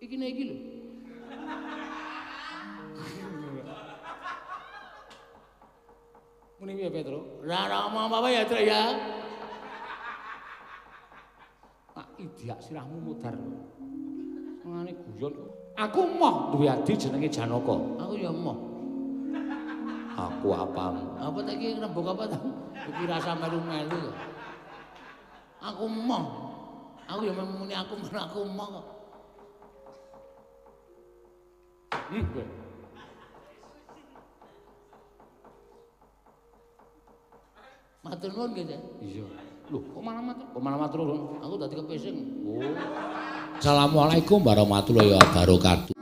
Ikine iki lho. Muni piye, Petro? Lah ora omong apa-apa ya, Truk ya. Tak idiak sirahmu mudhar. Ngene guyon. Aku moh duwe adi jenenge Janaka. Aku ya moh. Aku apam. Apa ta iki rembug apa ta? Iki rasa melu-melu. Aku moh. Aku ya muni aku aku moh kok. Kowe. Matur nuwun nggih, Cak. Iya. Lho, kok malah matur? Kok malah matur nuwun? Aku dadi kepesing. Oh. Assalamualaikum warahmatullahi wabarakatuh.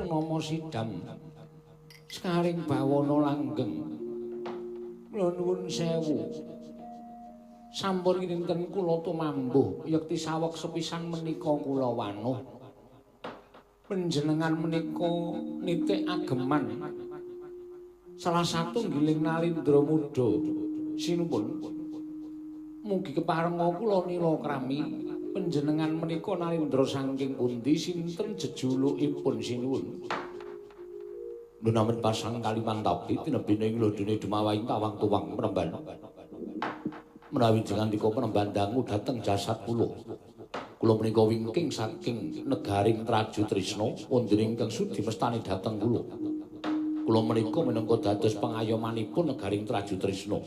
Nama Sidam Sekaring bawana langgeng. Kula nuwun sewu. Sampun kinten kula tumambuh yekti saweg sepisan menika kula wanuh. Panjenengan menika nitik ageman salah satu nggiling Nalindra muda. Sinuwun. Mugi keparenga kula nila krami panjenengan menika Nalindra saking pundi sinten jejulukipun sinuwun. Lunamen pasang Kalimantapi tinebine ing lodene dumawaing tawang tuwang mremban. Menawi jengandika penemban dangu dhateng jasad kula. Kula menika wingking saking negaring Traju Trisna wonten ingkang sudi mestani dhateng kula. Kula menika minangka dados pengayomanipun negaring Traju Trisna.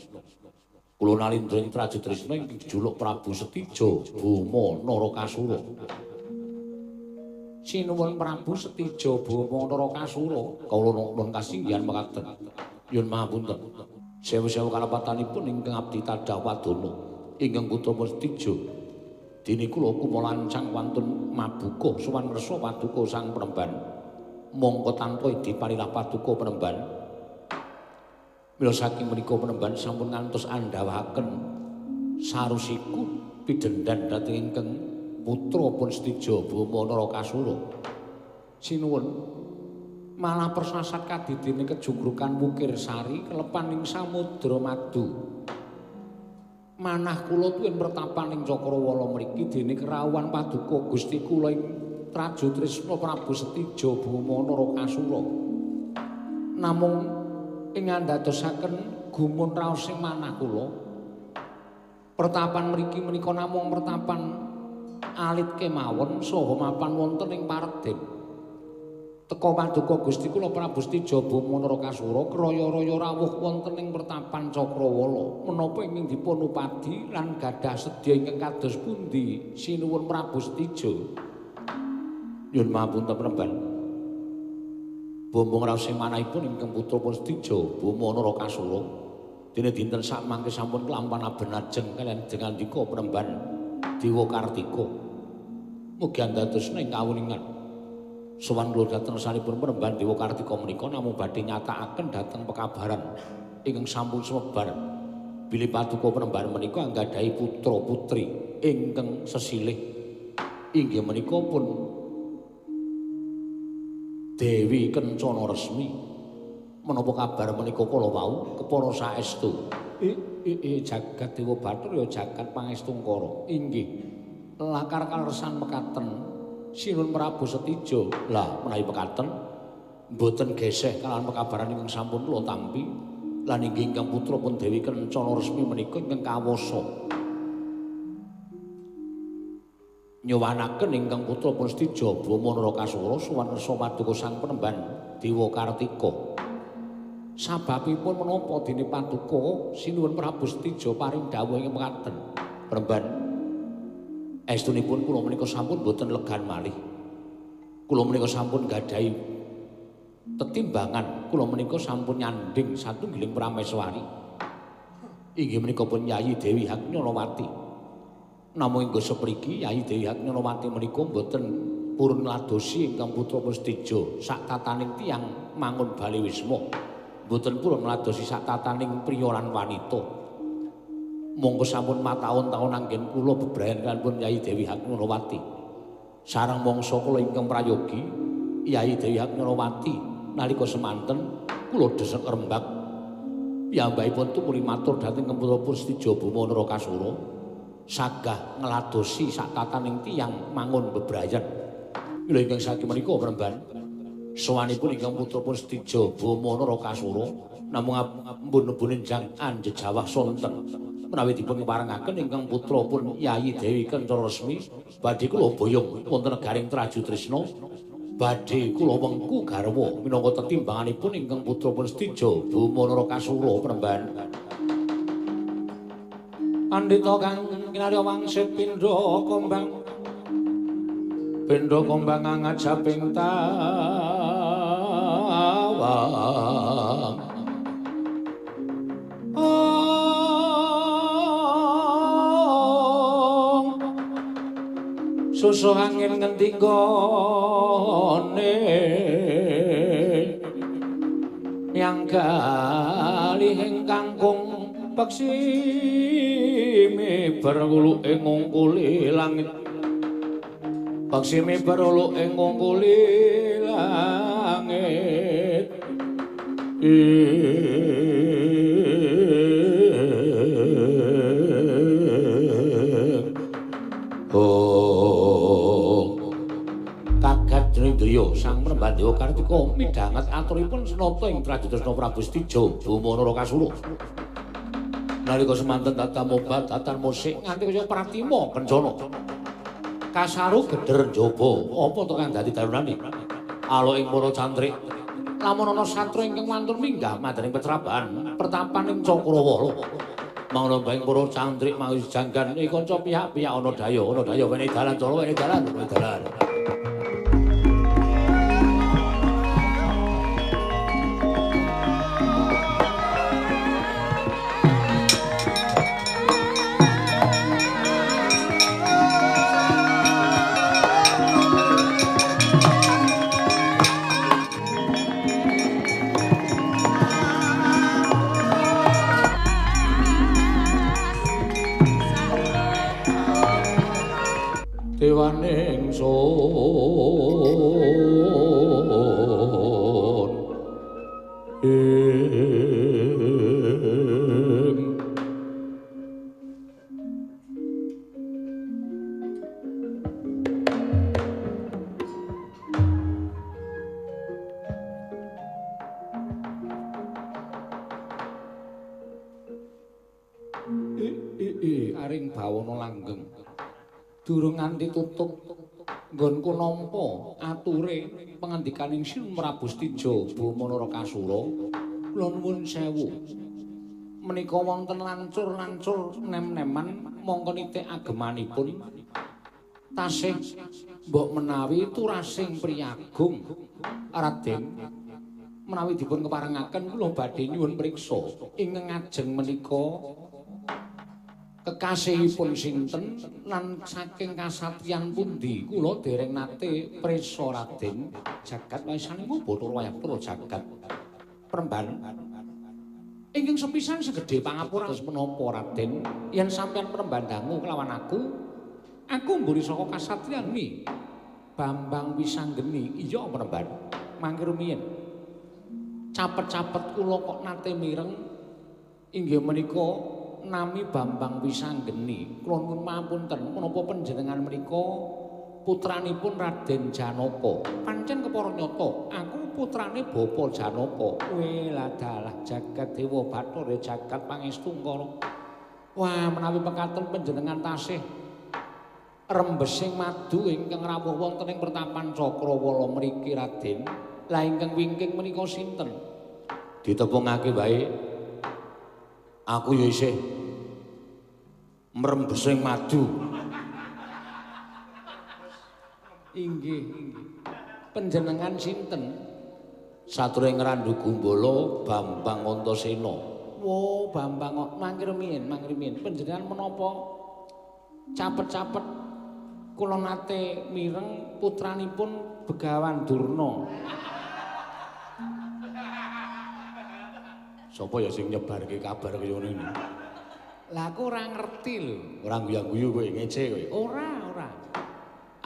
Kula Nalindra ing Traju Trisna ingkang jejuluk Prabu Setija Boma Narakasura. Sinuwun Prabu Setija Boma Narakasura, kawula nuwun kasinggihan mekaten. Nyuwun mahapunten. Sewu-sewu kalepatanipun ingkang abdi tadah wadana ingkang putra Setija. Dene kula kumalancang wantun mabuka sowan ngresa paduka sang Penemban. Mongko tanpa idi parilah paduka Penemban. Mila saking menika Penemban sampun ngantos andhawaken sarusiku pidhendan dhateng ingkang putra pun Setija Boma Narakasura. Sinuwun. Malah persasat kadidene kejugrukan Wukir Sari kelepan ing samudra madu. Manah kula tuwin mertapan ing Cakrawala mriki dene kerawuhan paduka Gusti kula ing Traju Trisna Prabu Setija Boma Narakasura. Namung ing andadosaken gumun raos ing manah kula. Pertapan mriki menika namung pertapan alit kemawon saha mapan wonten ing Parden. Teka paduka Gusti kula Prabu Setija Boma Narakasura kraya-raya rawuh wonten ing pertapan Cakrawala menapa ingkang dipun upadi lan gadah sedya ingkang kados pundi sinuwun Prabu Setija. Nyuwun mahapunten Penemban. Bombong raos ing manahipun ingkang putra pun Setija Boma Narakasura dene dinten sakmangke sampun kelampan aben ajeng kaliyan jengandika Penemban Dewa Kartika. Mugi andadosna ing kawuningan. Sowan kula dhateng sanipun Penemban Dewa Kartika menika namung badhe nyatakaken dhateng pekabaran ingkang sampun sumebar bilih paduka Penemban menika anggadhahi putra putri ingkang sesilih inggih menika pun Dewi Kencana Resmi. Menapa kabar menika kala wau kepara saestu? Jagat Dewa Bathara ya jagat Pangestungkara. Inggih. Lakar kaleresan mekaten Sinuwun Prabu Setija. Lah menawi mekaten mboten geseh kalawan pekabaran ingkang sampun kula tampi lan inggih ingkang putra pun Dewi Kencana Resmi menika ingkang kawasa nyuwanaken ingkang putra pun Setija Boma Narakasura sowan ngersa paduka sang Penemban Dewa Kartika. Sababipun menapa dene paduka Sinuwun Prabu Setija paring dawuh ingkang mekaten. Penemban estunipun kula menika sampun boten legan malih. Kula menika sampun gadhahi tetimbangan, kula menika sampun nyanding satunggiling prameswari. Inggih menika pun Yayi Dewi Haknyalawati. Namung inggo sepriki Yayi Dewi Haknyalawati menika boten purun ngladosi ingkang putra Setija sak tataning tiyang mangun bali wisma. Mboten purun ngladosi sak tataning priya lan wanita. Monggo sampun mataun-taun anggen kula bebrayan kaliyan Yai Dewi Haknunawati. Sareng mangsa kula ingkang prayogi Yai Dewi Haknunawati nalika semanten kula desek rembag piyambakipun tumuli matur dhateng Putra Pustija Bama Narakasura sagah ngladosi sak tataning tiyang mangun bebrayan. Mila ingkang saking menika premban sowanipun ingkang putra Pustija Bama Narakasura namung ampun nenjang anjejawah sonten menawi dipun keparengaken ingkang putra pun Yayi Dewi Kencana Resmi badhe kula boyong wonten negaring Traju Trisna badhe kula wengku garwa minangka tetimbanganipun ingkang putra Pustija Bama Narakasura premban. Pandhita kang kinarya wangsit pindha kembang pindha kembang ngajaping tawang susuh angin ngendi nggone yang galih ingkang kangkung peksi miber uluke ngungkuli langit peksi miber uluke ngungkuli langit. Oh, kaget Drindriya sang Prembandewa Kartika midhanget aturipun senata ing Trajutresna Prabu Setija Bama Narakasura. Nalika semanten tatan obat tatan musik nganti kaya pratima kencana. Kasaru geder njaba apa to kang dadi darunane? Alo ing para cantrik lamun ana satra ingkang wantun minggah madhaning pecraban pertapan ing Cakrawala. Mangna baing para cantrik mau janggan iki kanca pihak-pihak ana daya wene dalan cara wene dalan wene dalan. Dewaning sun ing aring bawana langgeng durung nganti tutup nggonku nampa ature pangandikaning Sin Prabu Setija Bama Narakasura. Kula nuwun sewu menika wonten lancur-lancur nem-neman mongko nitik agemanipun tasih mbok menawi turasing priyagung Raden menawi dipun keparengaken kula badhe nyuwun priksa ing ngajeng menika kekasihipun sinten lan saking kasatriyan pundi. Kula dereng nate prisa Raden. Jagat waisaning Bathara Wayang jagat Premban ingkang sepisan segede pangapura terus menapa Raden yen sampeyan Premban dangu kelawan aku, aku mburi saka kasatriyan mi Bambang Wisanggeni. Iya Premban mangke rumiyin capet-capet kula kok nate mireng inggih menika nami Bambang Wisanggeni. Kula nuwun mapunten menapa panjenengan menika putranipun Raden Janaka? Pancen kepara nyata aku putrane Bapa Janaka. Weladalah jagat dewa bathara jagat pangestu ngkara. Wah, menawi pekaten panjenengan tasih rembesing madu ingkang rawuh wonten ing pertapan Cakrawala mriki Raden. Lah ingkang wingking menika sinten? Ditepungake wae. Aku ya isih mrembesing madu. Inggih, inggih. Panjenengan sinten? Satring Randu Gumbala Bambang Antasena. Wo, Bambang mangke rumiyin, mangke rumiyin. Panjenengan menapa capet-capet kula nate mireng putranipun Begawan Durna. Sapa ya sing nyebarke kabar kaya ngono iki? Lah aku ora ngerti lho. Ora guyu-guyu kowe, ngece kowe. Ora, ora.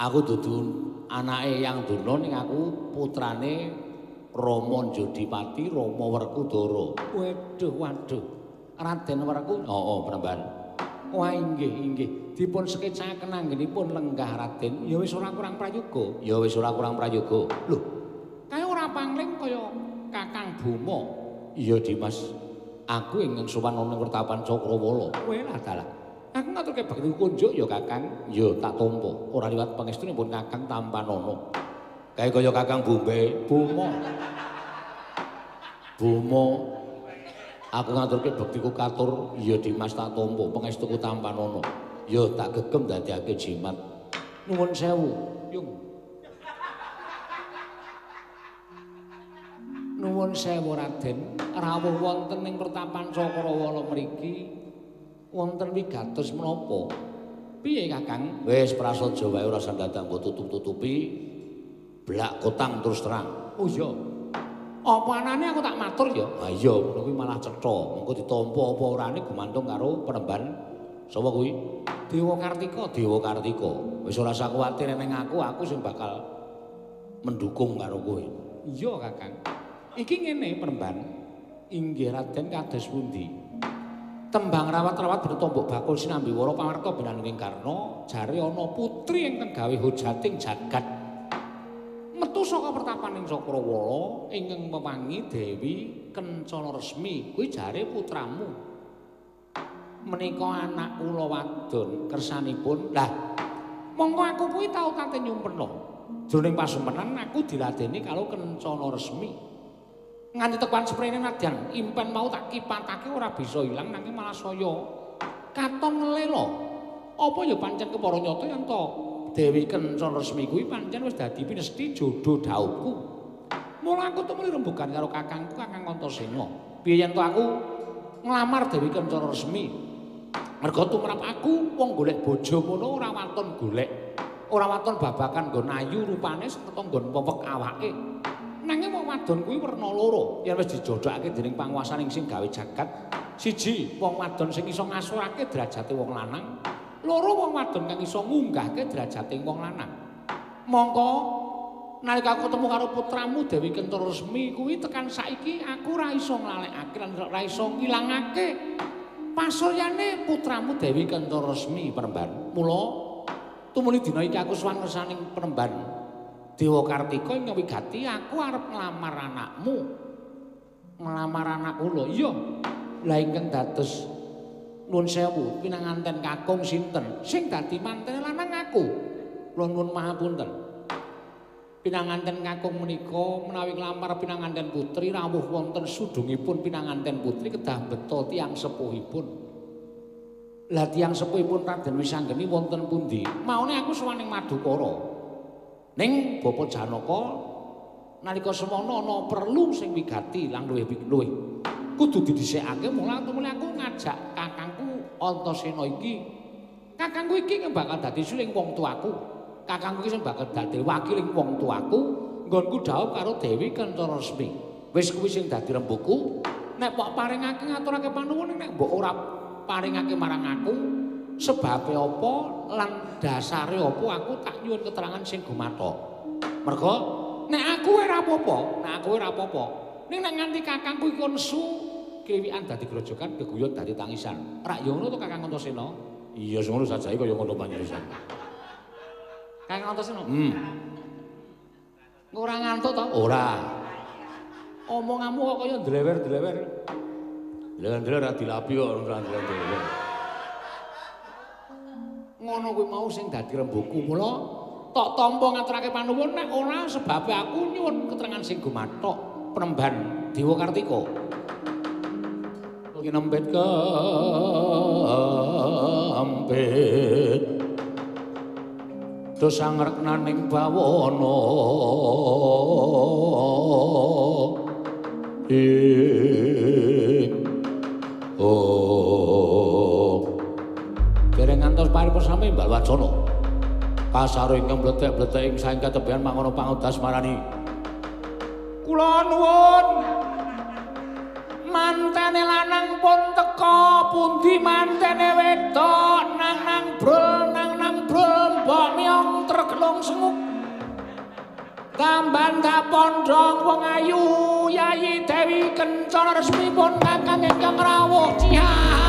Aku dudu anake Yang Durna ning aku putrane Rama Jodipati, Rama Werkudara. Waduh, waduh. Raden Werku. Heeh, Pramban. Wah, inggih, inggih. Dipun sekecaken anggenipun lenggah Raden. Ya wis ora kurang prayoga. Ya wis ora kurang prayoga. Lho, kaya ora pangling kaya Kakang Boma. Iya, Dimas. Aku ingkang sowan ana ing Wertapan Cakrawala. Kowe lah dalah. Aku ngaturke bekti kunjuk ya Kakang. Ya tak tampa. Ora liwat pangestunipun Kakang tampanana. Kae kaya Kakang Bumbe, Boma. Boma. Aku ngaturke bektiku katur, ya Dimas tak tampa, pangestuku tampanana. Ya tak gegem dadekake jimat. Nuwun sewu, Yung. Nuwun sewu Raden, rawuh wonten ing Pertapan Cakrawala mriki wonten wigatos menapa? Piye Kakang? Wis prasaja wae ora usah dadak mbok tutup-tutupi. Blak kotang terus terang. Oh iya. Apa anane aku tak matur ya? Ha iya, ngono kuwi malah cetha. Mengko ditampa apa orane gumantung karo penemban sapa kuwi? Dewa Kartika, Dewa Kartika. Wis ora usah kuwatir ning aku, aku sing bakal mendukung karo kowe. Iya, Kakang. Iki ngene penemban. Inggih Raden kados pundi? Tembang rawat-rawat bertombok bakul sinambi wara pawarta binanunging Karna, jare ana putri ingkang gawe hojating jagat. Metu saka pertapaning Cakrawala ingkang mewangi Dewi Kencana Resmi, kuwi jare putramu. Menika anak kula wadon kersanipun. Lah, mongko aku kuwi tau tate nyumpena. Jroning pasumpenan aku diladeni karo Kencana Resmi. Nganti tekan sprene nadyan impen mau tak kipatake ora bisa ilang nanging malah saya katon ngelela. Apa ya pancen kepara nyata yen to Dewi Kencana Resmi kuwi pancen wis dadi pinesti jodho dhauhku. Mula aku tumuli rembugan karo kakangku Kakang Antasena. Piye yen to aku nglamar Dewi Kencana Resmi? Merga tumrap aku wong golek bojo ngono ora waton golek. Ora waton babakan nggon ayu rupane serta nggon wewek awake. Nanging wong wadon kuwi werna loro yen wis dijodhokake dening panguwasaning sing gawe jagat. Siji, wong wadon sing iso ngasurake derajate wong lanang. Loro, wong wadon kang iso ngunggahke derajate wong lanang. Mongko nalika aku ketemu karo putramu Dewi Kencana Resmi kuwi tekan saiki aku ora iso nglalekake lan ora iso ngilangake pasuryane putramu Dewi Kencana Resmi Penemban. Mula tumuli dina iki aku sowan ngersaning Penemban Dewa Kartika ing wigati aku arep nglamar anakmu. Nglamar anak kula. Iya. Lah ingkang dados nuwun sewu pinanganten kakung sinten? Sing dadi mantene lanang aku. Kula nuwun mahapunten. Pinanganten kakung menika menawi nglamar pinanganten putri rawuh wonten sudungipun pinanganten putri kedah beto tiyang sepuhipun. Lah tiyang sepuhipun Raden Wisanggeni wonten pundi? Maune aku sowan ing Madukara. Ning Bapak Janaka nalika semono ana perlu sing wigati lan luwih luwih kudu didhisikake mula tumuli aku ngajak kakangku Antasena iki. Kakangku iki bakal dadi suling wong tuaku. Kakangku iki sing bakal dadi wakiling wong tuaku nggonku dhaup karo Dewi Kencana Resmi. Wis kuwi sing dadi rembugku. Nek mbok paringake ngaturake panuwun, nek mbok ora paringake marang aku sebabe apa lan dasare apa aku tak nyuwun keterangan sing gumathok. Merga nek aku ora apa-apa, nek aku ora apa-apa. Ning nek nganti kakangku iku nesu, kewikan dadi grojogan, geguyon dadi tangisan. Rak ya ngono to Kakang Antasena? Iya ngono sajae kaya ngono panjenengan. Kakang Antasena? Ora ngantuk to? Ora. Omonganmu kok kaya ndlewer-ndlewer. Ndlewer-ndlewer ora dilapi kok ora ndlewer. Ngono kuwi mau sing dadi rembugku. Mula tok tampa ngaturake panuwun nek ora sebabe aku nyuwun keterangan sing gumathok Penemban Dewa Kartika. Kinempit kempit dosa ngreknaning bawana ing oh dereng ngantos paripurna sami Mbak Wacana. Kasaro ingkang bletek-bletek ing saking katebehan mangono pangudas marani. Kula nuwun Mantene lanang pun teka, pundi mantene wedok? Nang nang brul, nang nang brul, mbok miyong tregelung senguk. Tamban tak pondhong wong ayu, Yayi Dewi Kencana Resmi pun kakang ingkang rawuh. Cihah.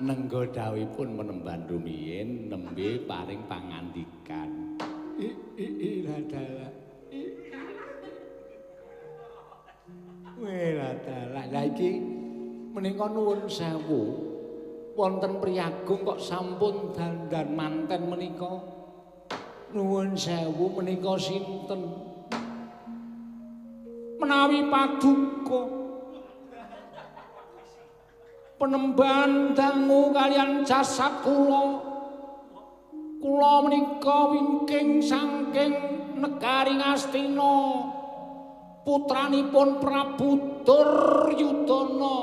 Nenggo dawuhipun menemban rumiyin nembe paring pangandikan. Weladalah. Lah iki menika nuwun sewu. Wonten priyagung kok sampun dandan manten menika. Nuwun sewu menika sinten? Menawi paduka penemban dangu kalian jasad kula. Kula menika wingking saking negari Ngastina, putranipun Prabu Duryudana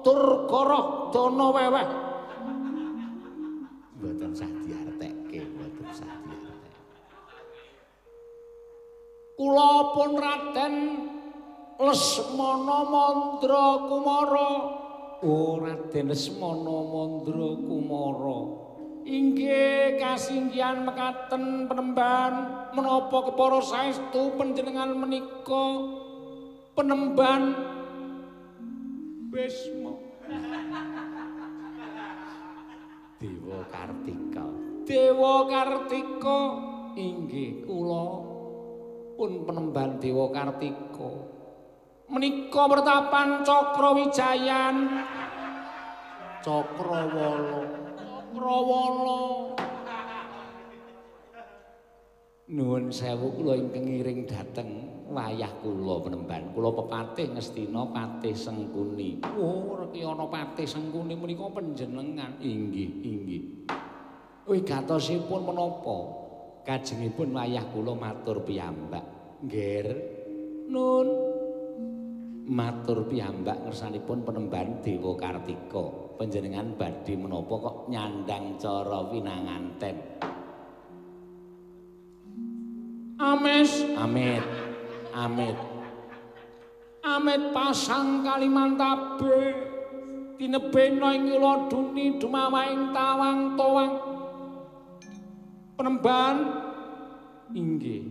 Durgarahdana weweh. Mboten sah diartekke, mboten sah diartekke. Kula pun Raden Lesmana Mandra Kumara. Oh, Raden Lesmana Mandra Kumara. Inggih kasinggihan mekaten penemban, menapa kepara saestu panjenengan menika penemban Bisma. Dewa Kartika. Dewa Kartika. Inggih kula pun penemban Dewa Kartika. Menika pertapan Cakrawijayan. Cakrawala. Cakrawala. Nuwun sewu kula ingkang ngiring dhateng wayah kula penemban. Kula pepatih Ngastina Patih Sengkuni. Oh, rekyana Patih Sengkuni menika panjenengan. Inggih, inggih. Wigatosipun menapa? Kajengipun wayah kula matur piyambak. Nggih. Nun. Matur piyambak ngersanipun penemban Dewa Kartika. Panjenengan badhe menapa kok nyandang cara pinanganten? Ames, amit, amit. Amit pasang Kalimantabe tinebena ing laduni dumawaing tawang towang. Penemban inggih.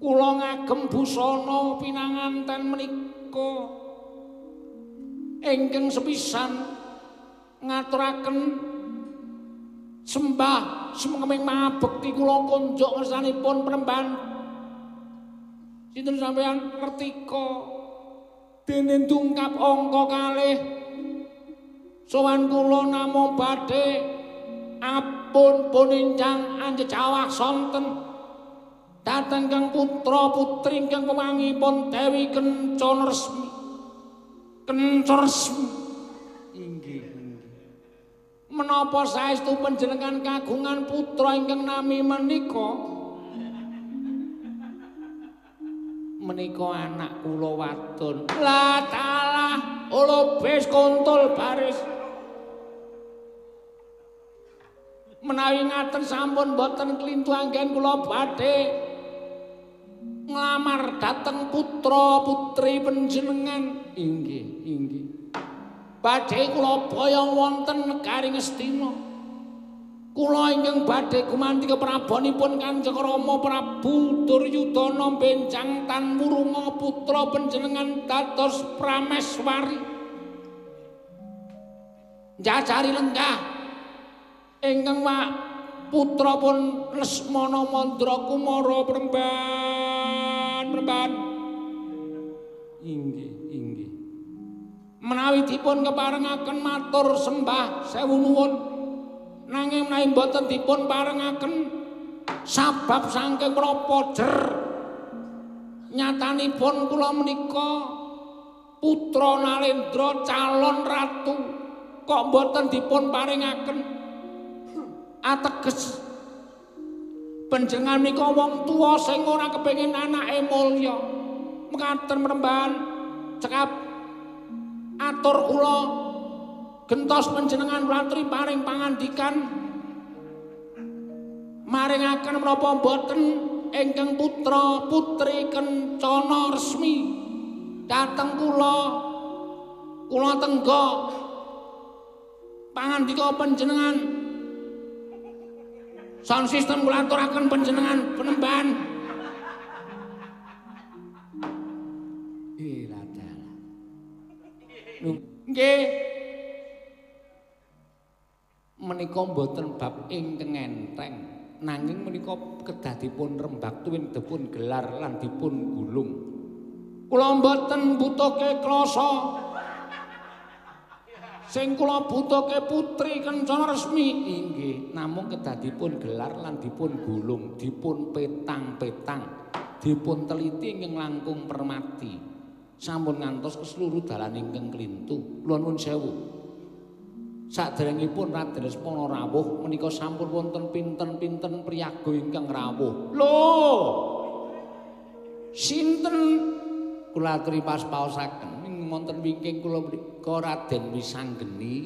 Kula ngagem busana pinanganten menika ingkang sepisan ngaturaken sembah sumenging mabekti kula konjuk ngersanipun penemban. Sinten sampeyan Kartika? Dene dungkap angka kalih sowan kula namung badhe apun punincang anjejawah sonten dhateng kang putra putri ingkang pemangipun Dewi Kencana Resmi. Kencana Resmi. Inggih, inggih. Menapa saestu panjenengan kagungan putra ingkang nami menika? Menika anak kula wadon. La talah, olobes kontol baris. Menawi ngaten sampun boten klintu anggen kula badhe nglamar dhateng putra putri panjenengan. Inggih, inggih. Badhe kula boyong wonten negari Ngastina. Kula ingkang badhe gumanti keprabonipun Kanjeng Rama Prabu Duryudana benjang tan wurunga putra panjenengan dados prameswari. Njajari lenggah ingkang putra pun Lesmana Mandra Kumara penemban, penemban. Inggih, inggih. Menawi dipun keparengaken matur sembah sewu nuwun. Nanging menawi mboten dipun parengaken sabab saking menapa jer Nyatanipun kula menika putra Nalendra calon ratu kok mboten dipun paringaken. Ateges panjenengan menika wong tuwa sing ora kepengin anake mulya. Mekaten Panembahan cekap atur kula gentos panjenengan ratri paring pangandikan maringaken menapa mboten ingkang putra putri Kencana Resmi dhateng kula. Kula tengga pangandika panjenengan. Sound system kula aturaken panjenengan Panembahan. Dalah. Nggih. Menika mboten bab ingkang enteng, nanging menika kedah dipun rembak tuwin dipun gelar lan dipun gulung. Kula mboten butuhke klasa. Sing kula butuhke putri Kencana Resmi inggih namung kedah dipun gelar lan dipun gulung, dipun petang-petang, dipun teliti ingkang langkung permati. Sampun ngantos keseluruh dalan ingkang klintu. Kula nuwun sewu. Saderengipun Raden Lesmana rawuh menika sampun wonten pinten-pinten priyaga ingkang rawuh. Lho. Sinten kula aturi paspaosaken ing wonten wingking kula menika Raden Wisanggeni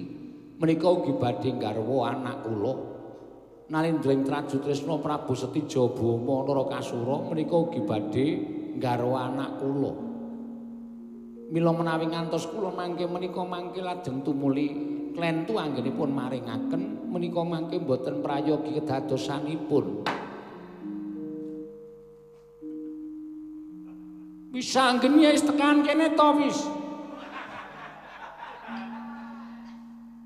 menika ugi badhe nggarwa anak kula Nalendra ing Trajutresna Prabu Setija Boma Narakasura menika ugi badhe nggarwa anak kula. Mila menawi ngantos kula mangke menika mangke lajeng tumuli klentu anggenipun maringaken menika mangke mboten prayogi kedadosanipun. Wisanggeni wis tekan kene to wis.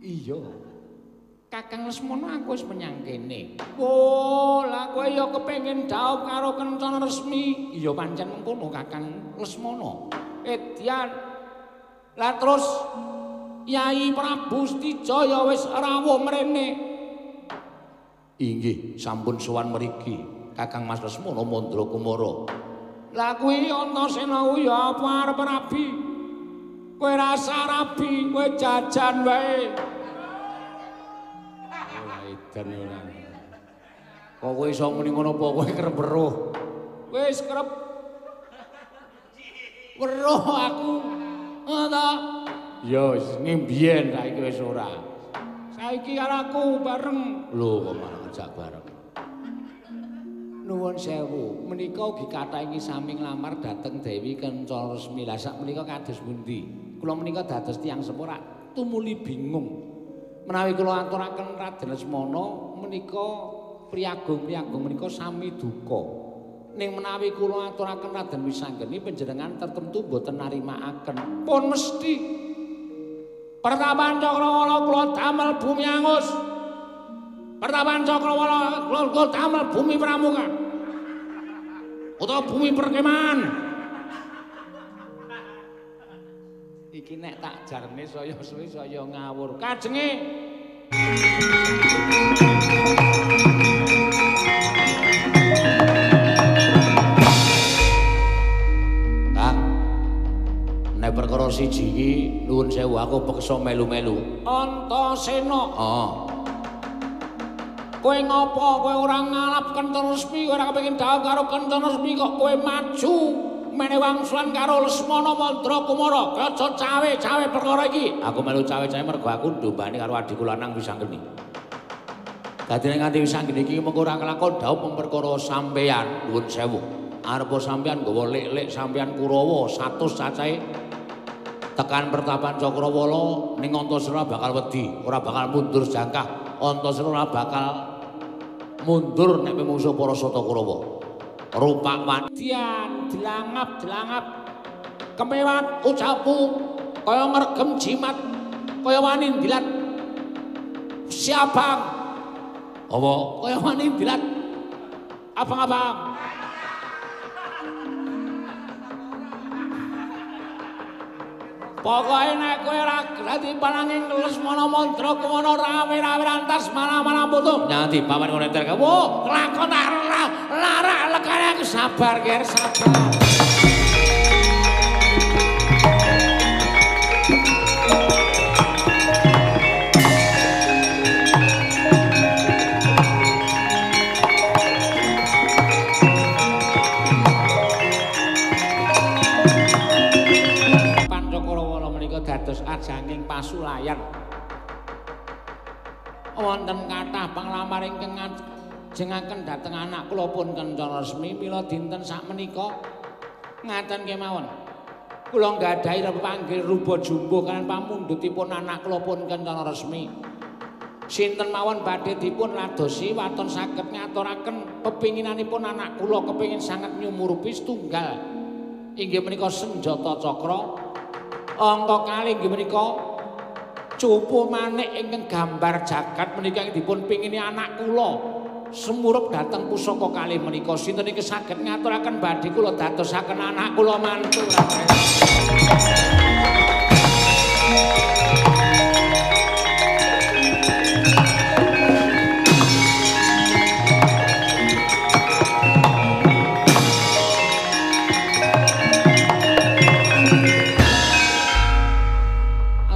Iya. Kakang Lesmana aku wis menyang kene. Oh, lah kowe ya kepengin dhaup karo Kencana Resmi. Iya pancen mengkono Kakang Lesmana. Edyan. Lah terus Yai Prabu Setija ya wis rawuh mrene. Inggih, sampun sowan mriki Kakang Mas Lesmana Mandra Kumara. Lah kuwi Antasena kuwi ya apa arep rabi? Kowe rasa rabi, kowe jajan wae. Ora edan ora. Kok kowe iso muni ngono apa kowe kerep weruh? Wis kerep weruh aku. Ngono ta? Ya wis ning biyen saiki wis ora. Saiki karo aku bareng. Lho kok malah ngejak bareng. Nuwun sewu, menika ugi kathah ing sami nglamar dhateng Dewi Kencana Resmi. Lah sak menika kados pundi? Kula menika dados tiyang sepuh rak tumuli bingung. Menawi kula aturaken Raden Lesmana menika priyagung-priyagung menika sami duka. Ning menawi kula aturaken Raden Wisanggeni panjenengan tertentu mboten narimaaken. Pun mesti Pertapan Cakrawala kula damel bumi angus. Pertapan Cakrawala kula damel bumi pramuka. Utawa bumi perkemahan. Iki nek tak jarne saya suwe saya ngawur. Kajenge. Kang, nek perkara siji iki nuwun sewu aku peksa melu-melu. Antasena. Heeh. Kowe ngopo kowe ora ngalap Kencana Resmi, kowe ora kepengin dhaup karo Kencana Resmi kok kowe maju mene wangsulan karo Lesmana Mandra Kumara. Aja cawe-cawe perkara iki. Aku melu cawe-cawe mergo aku ndombane karo adhiku lanang Wisanggeni. Dadi nek nganti Wisanggeni iki mengko ora kelakon dhaup mung perkara sampeyan. Nuwun sewu. Arepa sampeyan nggawa lik-lik sampeyan Kurawa 100 cacahe tekan pertapan Cakrawala ning Antasena bakal wedi, ora bakal mundur jangkah. Antasena ora bakal mundur nek mungsuh para Sata Kurawa. Rupak wadian dilangap-dilangap kemewat ucapmu kaya ngregem jimat kaya wani ndilat siabang apa kaya wani ndilat abang-abang. Pokoke nek kowe ora dadi pananging Lesmana Mandra Kumara rawe-rawe rantas malah-malah putu. Nyanti paman ngono entar. Wo, kelakon tak larak lekane aku sabar, Ger, sabar. dados ajanging pasulayan. Wonten kathah panglamar ingkang ngajengaken dhateng anak kula pun Kencana Resmi mila dinten sakmenika ngaten kemawon. Kula nggadahi pepanggil rupa jumbuh kaliyan pamundhutipun anak kula pun Kencana Resmi. Sinten mawon badhe dipun ladosi waton saged ngaturaken pepinginanipun anak kula kepingin sanget nyumurupi setunggal inggih menika senjata cakra, angka kalih inggih menika cupu manik ingkang gambar jagat menika ingkang dipun pingini anak kula semurup dhateng pusaka kalih menika. Sinten ingkang saged ngaturaken badhe kula dadosaken anak kula mantu.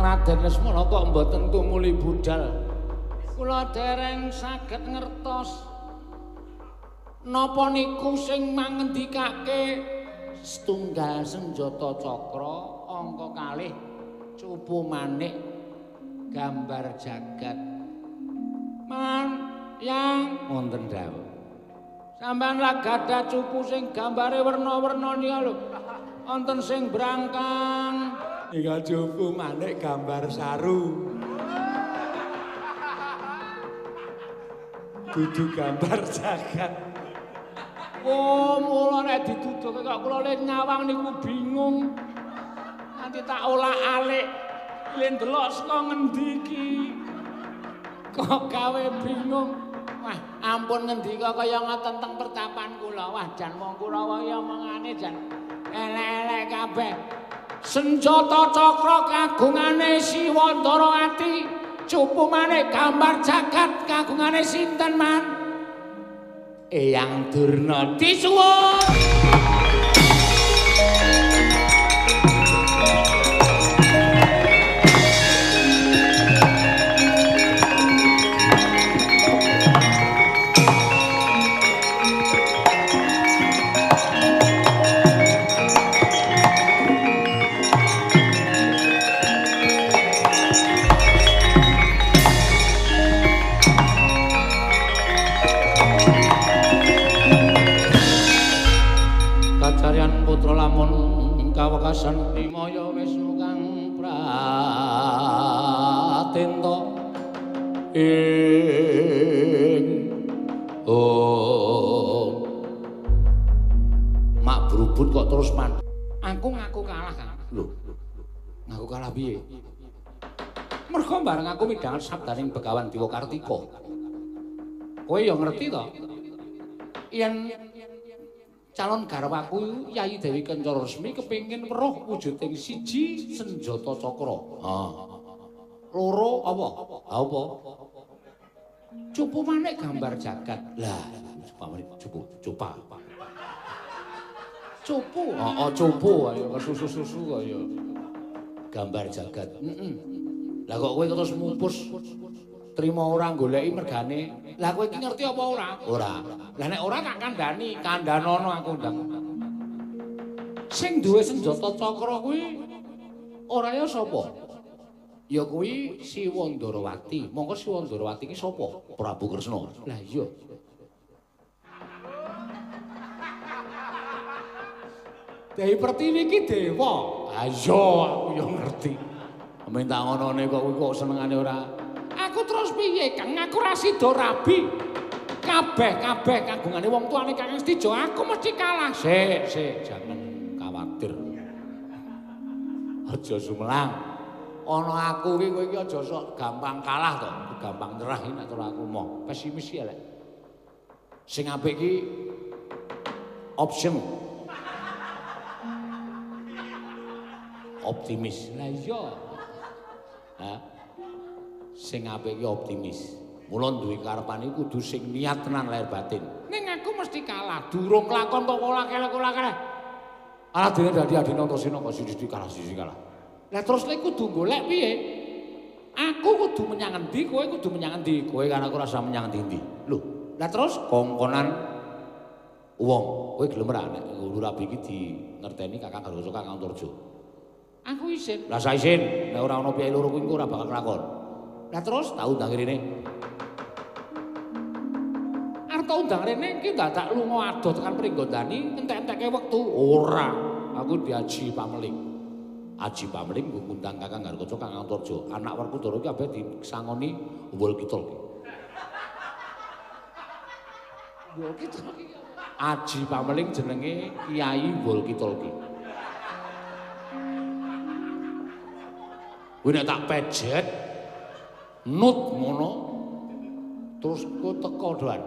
Raden Lesmana kok mboten tumuli budal. Kula dereng saged ngertos napa niku sing mangendikake setunggal senjata cakra, angka kalih cupu manik gambar jagat. Man yang wonten dawuh. Sampeyan lak gadah cupu sing gambare werna-werna nika lho. Wonten sing brangkang. Nika cupu manik gambar saru. Dudu gambar jagat. Oh, mula nek diduduke kok kula le nyawang niku bingung. Nanti tak olak-alik. Le ndelok saka ngendi iki. Kok gawe bingung. Wah, ampun ngendika kaya ngoten teng pertapan kula. Wah, jan wong Kurawa ya omongane jan elek-elek kabeh. Senjata cakra kagungane Siwandarawati, cupu manik gambar jagat kagungane sinten man? Eyang Durna disuwun. Kacaryan putra lamun kawekasan Dimaya Wisnu kang pratenta ing oh mak berubut kok terus man. Aku ngaku kalah Kang. Lho, ngaku kalah piye? Mergo bareng aku midhanget sabdaning Begawan Dewa Kartika. Kowe ya ngerti to? Yen calon garwaku Yayi Dewi Kencana Resmi kepingin weruh wujuding siji senjata cakra. Ha. Loro apa? Ha apa? Cupu manik gambar jagat. Lah, cupu, cupa. Cupu. Heeh, cupu ayo kesusu-susu kaya gambar jagat. Heeh. Lah kok kowe terus mupus trima ora goleki mergane. Lah kowe iki ngerti apa ora? Ora. Lah nek ora tak kandhani, kandhanono aku ndang. Sing duwe senjata cakra kuwi ora ya sapa? Ya kuwi Siwandarawati. Mongko Siwandarawati iki sapa? Prabu Kresna. Lah iya. Dewi Pertiwi iki dewa. Ha iya, aku ya ngerti. Minta ngonone kok kuwi kok senengane ora. Aku terus piye, Kang? Aku ra sida rabi. Kabeh-kabeh kagungane wong tuane Kakang Setijo, aku mesti kalah. Sik, sik, jangan khawatir. Aja sumelang. Ana aku iki kowe iki aja sok gampang kalah to, gampang nyerah iki nek cara aku moh. Pesimis iki elek. Sing apik iki option. Optimis. Lah iya. Hah? Sing apik iki optimis. Mula duwe karepan iki kudu sing niat tenan lahir batin. Ning aku mesti kalah. Durung lakon kok ora kelek-kelek. Alah dene dadi adine Antasena kok siji kalah siji kalah. Lah terus lek kudu golek piye? Aku kudu menyang endi, kowe kudu menyang endi? Kowe kan aku rasa menyang endi-endi. Lho, lah terus kongkonan wong, kowe gelem ora nek ngulu rabi iki di ngerteni Kakang Garwasa Kakang Antarja. Aku isin. Lah sa isin, nek ora ana piyai loro kuwi engko ora bakal kelakon. Lah terus tak undang rene. Arep tak undang rene iki dadak lunga adoh tekan Pringgondani, entek-enteke wektu. Ora, aku diaji pameling. Aji pameling nggo ngundang Kakang Garukaca, Kakang Antarja. Anak Werkudara iki kabeh disangoni wul kitol ki. Wul kitol ki. Aji pameling jenenge Kiai Wul Kitol ki. Kuwi nek tak pejet nut ngono terus ku teko doan.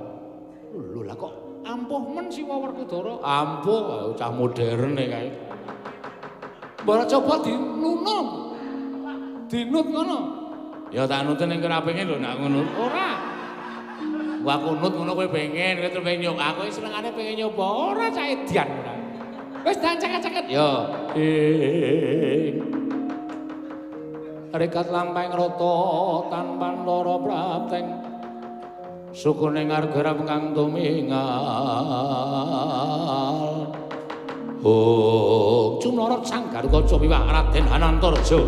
Lho lah kok ampuh men Siwa Werkudara? Ampuh cah modern e kae. Mbok coba dinunut. Dinut ngono. Ya tak nuten ning ora pengen lho nek ngono. Ora. Wah aku nut ngono kowe pengen, kowe terus pengen nyoba. Aku senengane pengen nyoba. Ora cah edian ora. Wis dan ceket-ceket. Ya. Rekat lampahing rata tanpa lara prapteng. Sukune ngarep kang tumingal. Oh, cumlorot Sang Garukaca miwah Raden Hanantarja.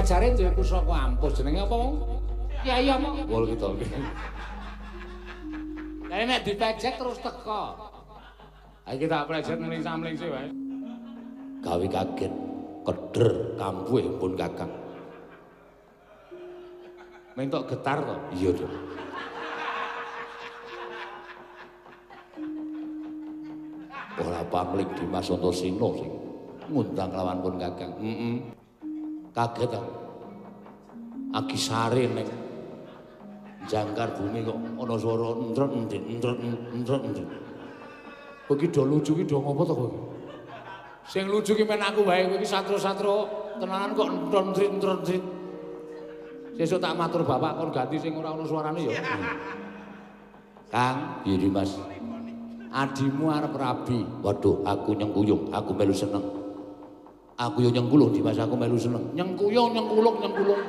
Jare duwe pusaka ampuh jenenge apa wong? Kiai apa? Wol kita. Lah nek dipejet terus teko. Ha iki tak plejet mling-samlingse wae. Gawe kaget keder kampuhe pun Kakang. Mentok getar to? Iya, Dok. Ora pamling Dimas Antasena sing ngundang lawan pun Kakang. Heeh. Kaget aku. Agisare ning jangkar bumi kok ana swara entret endit entret entret endit. Kowe iki do lucu iki do ngopo to kowe? Sing lucu ki men aku wae, kowe iki satro-satro tenanan kok entret entret endit. Sesuk tak matur bapak kon ganti sing ora ana suarane ya. Kang, piye Dimas? Adimu arep rabi. Waduh, aku nyengkuyung, aku melu seneng. Aku yo nyengkulung Dimas, aku melu seneng. Nyengkuyung, nyengkulung, nyengkulung.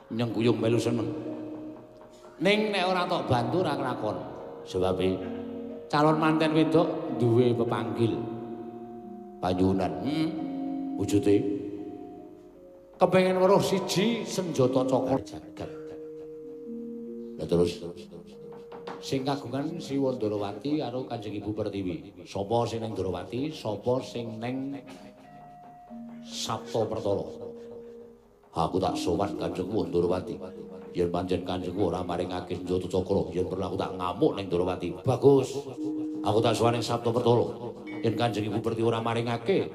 Nyengkuyung melu seneng. Ning nek ora tok bantu ora kelakon. Sebabe calon manten wedok duwe pepanggil. Panyuwunan. Wujude kepengen weruh siji senjata cakra jagat. Lah terus sing kagungan Siwa Ndorowati karo Kanjeng Ibu Pertiwi. Sapa sing ning Ndorowati, sapa sing ning Sabta Pertala. Aku tak sowan Kanjeng Ndorowati. Yen pancen Kanjeng ora maringake senjata cakra, yen perlu aku tak ngamuk ning Ndorowati. Bagus. Aku tak sowan ning Sabta Pertala. Yen Kanjeng Ibu Pertiwi ora maringake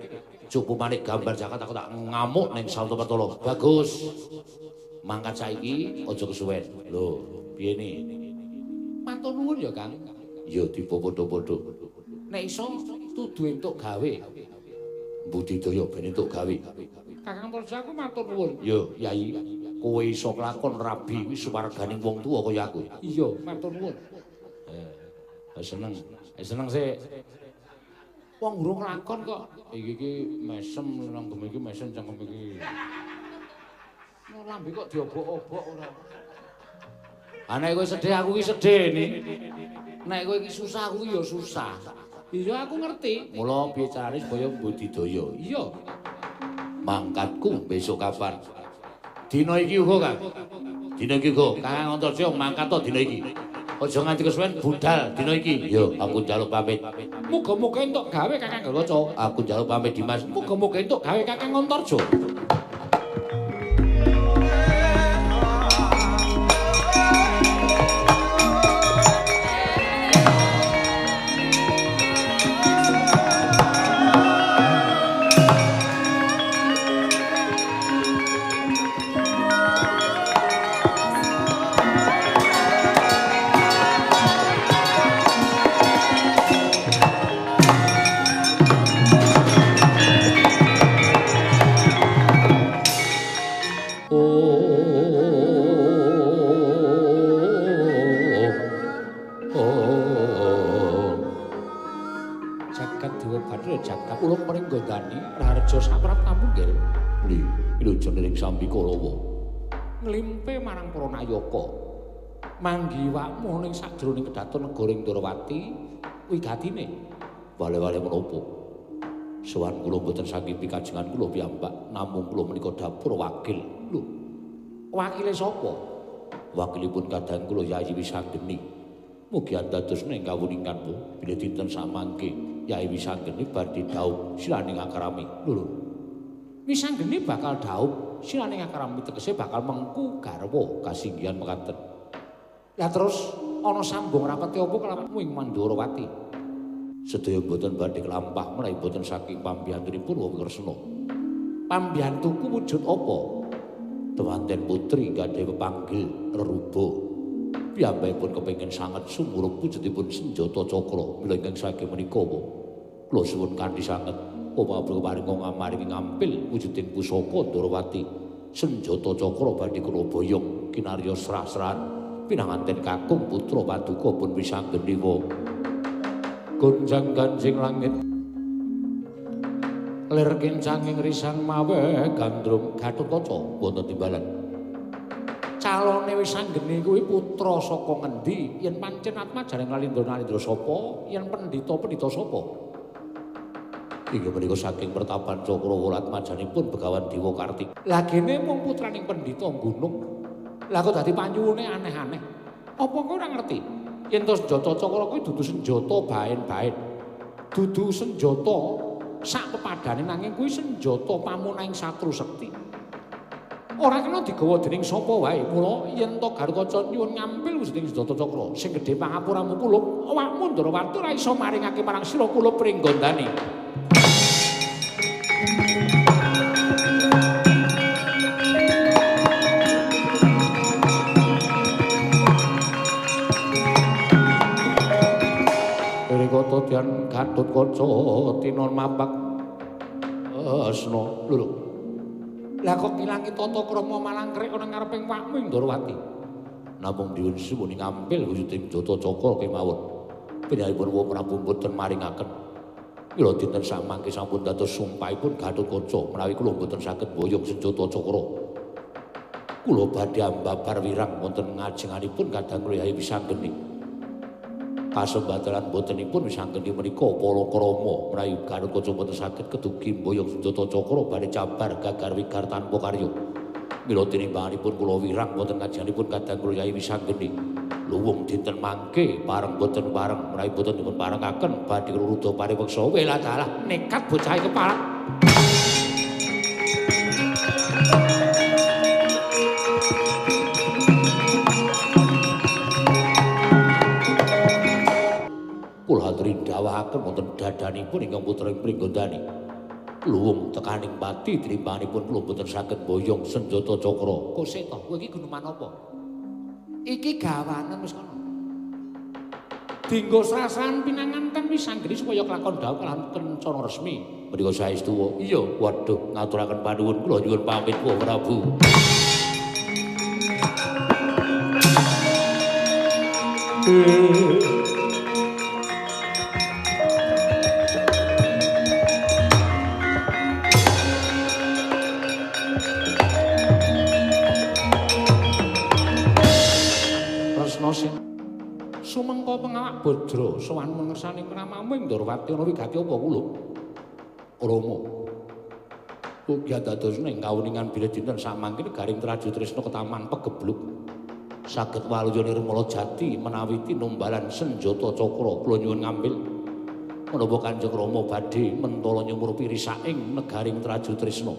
cupu manik gambar jagat, aku tak ngamuk ning Sabta Pertala. Bagus. Mangkat saiki aja kesuwen. Lho, piye ne? Matur nuwun ya, Kang. Ya tiba padha-padha. Nek iso tudu entuk gawe. Budidaya ben entuk gawe. Kakang Tarja aku matur nuwun. Ya, Yai, kowe iso kelakon rabi kuwi suwarganing wong tuwa kaya aku. Iya, matur nuwun. Seneng. Seneng sik. Wong urung lakon kok. Iki iki mesem nang gemi iki mesem cangkem iki. No lambe kok diobok-obok ora. Ah nek kowe sedih aku iki sedih ni. Nek kowe iki susah aku iki ya susah. Iya aku ngerti. Mula piye carane supaya budidaya? Iya. Mangkatku besok kapan? Dina iki uga, Kang. Dina iki uga. Kakang Antarja mangkat to dina iki. Aja nganti kesuwen budal dina iki. Ya, aku njaluk pamit. Muga-muga entuk gawe Kakang Garukaca. Aku njaluk pamit Dimas. Muga-muga entuk gawe Kakang Antarja. Nggir? Li, wilujeng ing Sambi Kalawa. Nglimpe marang para nayaka. Manggi wakmu ning sajroning kedaton negara ing Ndorowati wigatine. Wale-wale menapa? Sowan kula mboten saking pikajengan kula piyambak, namung kula menika dapur wakil. Lho. Wakile sapa? Wakilipun kadang kula Yayi Wisanggeni. Mugi andados ing kawuninganmu bilih dinten samangke Yayi Wisanggeni badhe dhaup siraning akrami. Lho lho. Wisanggeni bakal dhaup siraning akrami tegese bakal mengku garwa kasinggihan mekaten. Lah terus ana sambung rapete apa kelawanmu ing Mandrawati? Sedaya mboten badhe kelampah menawi mboten saking pambiyantunipun Wong Kresna. Pambiyantuku wujud apa? Temanten putri gadhahi pepanggil reruba. Piyambakipun kepengin sanget sumurup wujudipun senjata cakra mila ingkang saking menika kula suwun kanthi sanget Prabu paringa ngamaringi ngampil wujuding pusaka Ndorowati. Senjata cakra badhe kula boyong kinarya srah-srahan pinanganten kakung putra paduka pun Wisanggeni wa. Gonjang ganjing langit lir kincanging risang mawe gandrung Gatotkaca wonten timbalan. Calone Wisanggeni kuwi putra saka ngendi? Yen pancen atmajaning Nalindra-Nalindra sapa? Yen pendhita-pendhita sapa? Inggih menika saking pertapan Cakrawa atmajanipun Begawan Dewa Kartika. Lah gene mung putraning pendhita gunung. Lah kok dadi panyuwune aneh-aneh. Apa kowe ora ngerti? Yen to senjata cakra kuwi dudu senjata baen-baen. Dudu senjata sak pepadane nanging kuwi senjata pamunahing satru sekti. Ora kena digawa dening sapa wae. Mula yen to Gatotkaca nyuwun ngampil wujuding senjata cakra sing gedhe pangapuramu kulup, awakmu Ndorowati ora iso maringake marang sira kulup pringgondani. Rikata dian Gatotkaca tinon mapak asna. Lho. Lah kok ilangi tata krama malangkrik ana ngareping wakmu ing Ndorowati. Namung diun suwun ngampil wujuding senjata cakra kemawon. Pinahipun Wa Prabu mboten maringaken. Mila dinten samangke sampun dados sumpahipun Gatotkaca menawi kula mboten saged boyong senjata cakra. Kula badhe ambabar wirang wonten ngajenganipun kadang kula Yayi Wisanggeni. Kasembatalan botenipun Wisanggeni menika para krama menawi Gatotkaca mboten saged kedugi mboyong senjata cakra badhe cabar gagar wigar tanpa karya. Mila tinimbanganipun kula wirang wonten ngajenganipun kadang kula Yayi Wisanggeni. Luwung dinten mangke pareng boten pareng menawi boten dipun parengaken badhe kula ruda paripeksa. Welah dalah nekat bocah kepala. Kula aturi dhawahaken wonten dadanipun ingkang putra ing Pringgondani. Luwung tekaning pati trimbanganipun kula boten saged boyong senjata cakra. Kosek to, kowe iki guneman apa? Iki gawanen wis kono. Dinggo srasan pinanganten Wisanggeni supaya kelakon dhawuh kalawan kencana resmi. Menika saestu. Iya, waduh ngaturaken panuwun kula nyuwun pamit Wa Prabu. Sumengko pengawak Bajra sowan mangersani ramamu ing Ndorowati ana wigati apa kulup? Rama. Ugi dados ing kawuningan bilih dinten samangke garing Traju Tresna ketaman pegebluk. Saged waluya nirmala jati menawi tinumbalan senjata cakra kula nyuwun ngambil. Menapa Kanjeng Rama badhe mentala nyumurupi risaking negaring Traju Tresna.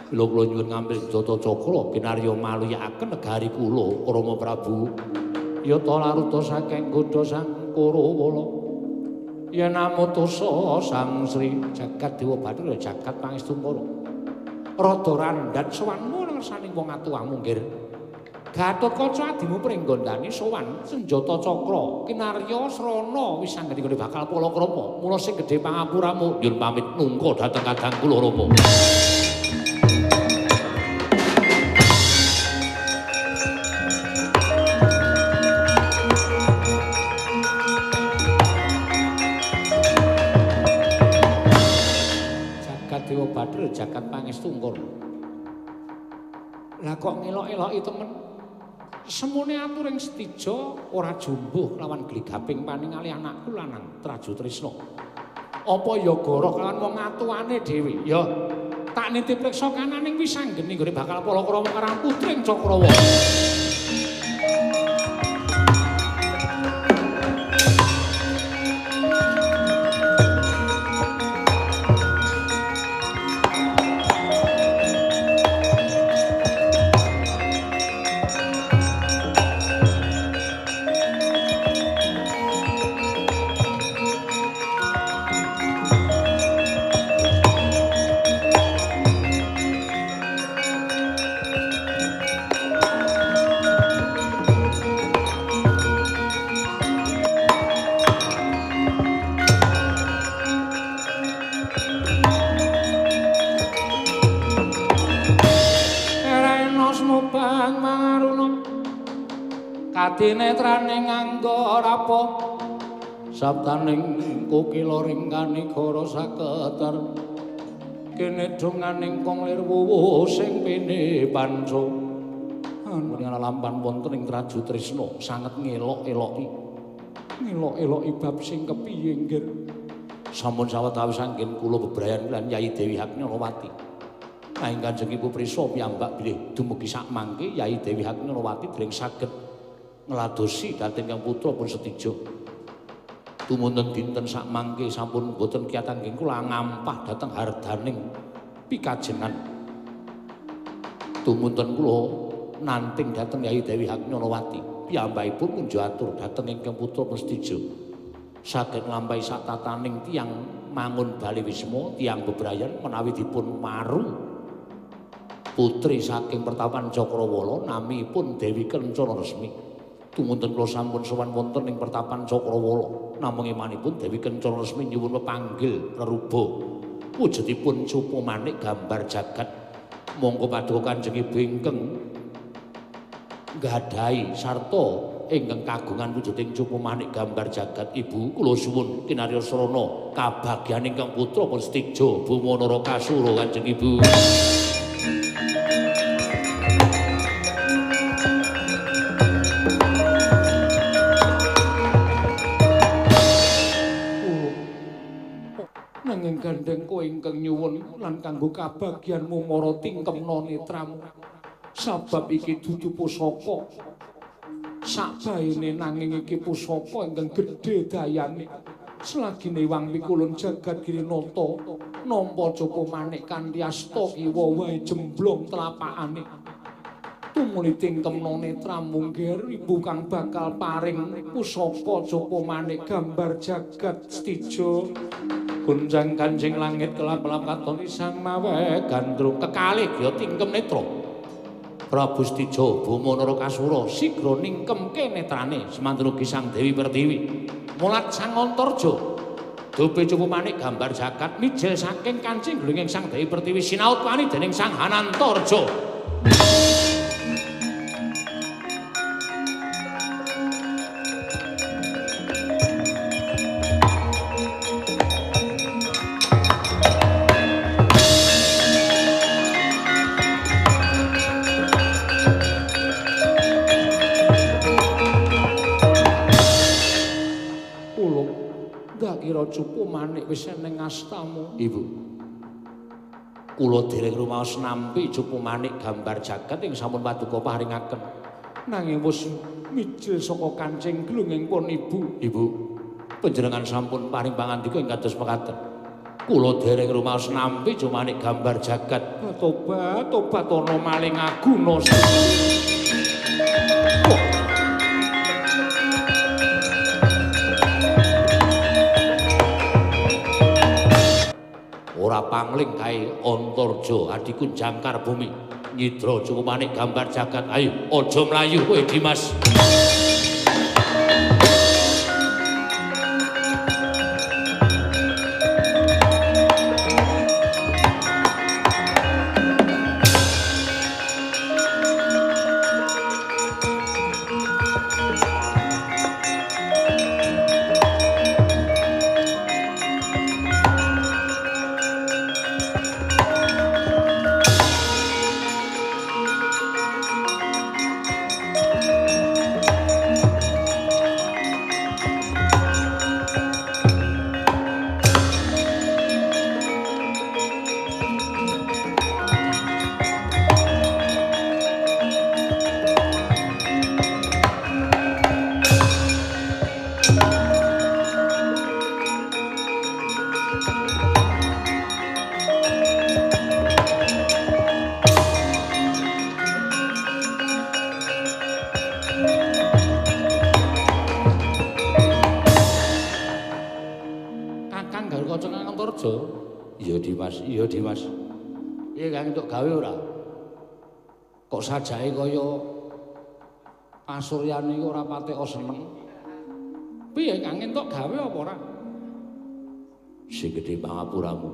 Mila kula nyuwun ngambil senjata cakra kinarya maluyakaken negari kula Rama Prabu. Yata laruta saking godha sang Kurawala yen amutusa sang Sri Jagat Dewa Bathara jagat pangestu para rada randhat sowanmu ngersani wong atuwamu nggir. Gatotkaca adimu pringgondani sowan senjata cakra kinarya srana Wisanggeni gone bakal palakrama mula sing gedhe pangapuramu nyuwun pamit nungka dhateng kadang kula Rama. Dewa Bathara lir jagat pangestu Ngkara. Lah kok ngelok-eloki temen? Semune aturing Setija ora jumbuh lawan gligaping paningali anakku lanang Traju Trisna. Apa ya goroh kelawan wong atuane dhewe? Ya tak nitip reksa kananing wisanggeni nggone bakal palakrama karo putring Cakrawa. Kanetrane nganggo rapa sabtaning kukila ring kanigara saketer kene donganing kong lir wuwu sing pene panca muni lampan wonten ing Traju Trisna sanget ngelok-eloki ngelok-eloki bab sing kepiye nggir sampun sawetawis anggen kula bebrayan lan Yai Dewi Haknyanawati. Nanging Kanjeng Ibu prisa piyambak bilih dumugi sak mangke Yai Dewi Haknyanawati dereng saged ngladosi dhateng kang putra pun Setija. Tumunten dinten sak mangke sampun boten kiyat anggen kula ngampah dhateng hardaning pikajengan. Tumunten kula nanting dhateng Yai Dewi Haknyanawati. Piyambakipun kunjo atur dhateng ingkang putra pun Setija. Saged nglampahi satataning tiyang mangun bali wisma, tiyang bebrayan menawi dipun maru putri saking pertapan Cakrawala namipun Dewi Kencana Resmi. Tumunten kula sampun sowan wonten ing pertapan Cakrawala namung imanipun Dewi Kencana Resmi nyuwun pepanggil reruba wujudipun cupu manik gambar jagat. Monggo paduka Kanjeng Ibu ingkang nggadahi sarta ingkang kagungan wujuding cupu manik gambar jagat. Ibu kula suwun kinarya srana kabagyan ingkang putra pun Setija Buma Narakasura Kanjeng Ibu. Nanging gandeng kowe ingkang nyuwun lan kanggo kabagyanmu mara tingkemna netramu. Sabab iki dudu pusaka sakbaene nanging iki pusaka ingkang gedhe dayane. Selagine wang pikulun jagat Girinata nampa cupu manik kanthi asta kiwa wae jemblong telapakane. Tumuli tingkemna netramu ngger ibu kang bakal paring pusaka cupu manik gambar jagat Setija. Gunjang kanjing langit kelap-kelap katon isang mawe gandrung kekalih ya tingkem netra. Prabu Setija Buma Narakasura sigra ningkemke netrane semanten ugi Sang Dewi Pertiwi. Mulat Sang Antarja dope cupu manik gambar jagat mijil saking kancing glunging Sang Dewi Pertiwi sinaut wani dening Sang Hanantarja. Cupu manik wis eneng astamu. Ibu, kula dereng rumaos nampi cupu manik gambar jagat ing sampun paduka paringaken. Nanging wis mijil saka kancing glunging pun ibu. Ibu, panjenengan sampun paring pangandika ing kados mekaten. Kula dereng rumaos nampi cupu manik gambar jagat. Tobat, tobat ana maling aguna. Ora pangling kae Antarja adikun jangkar bumi nyidra cupu manik gambar jagat. Ayo aja mlayu kowe Dimas. Iya, Dimas. Piye Kang entuk gawe ora? Kok sajake kaya pasuryane iki ora patek seneng. Piye Kang entuk gawe apa ora? Sing gedhe pangapuramu.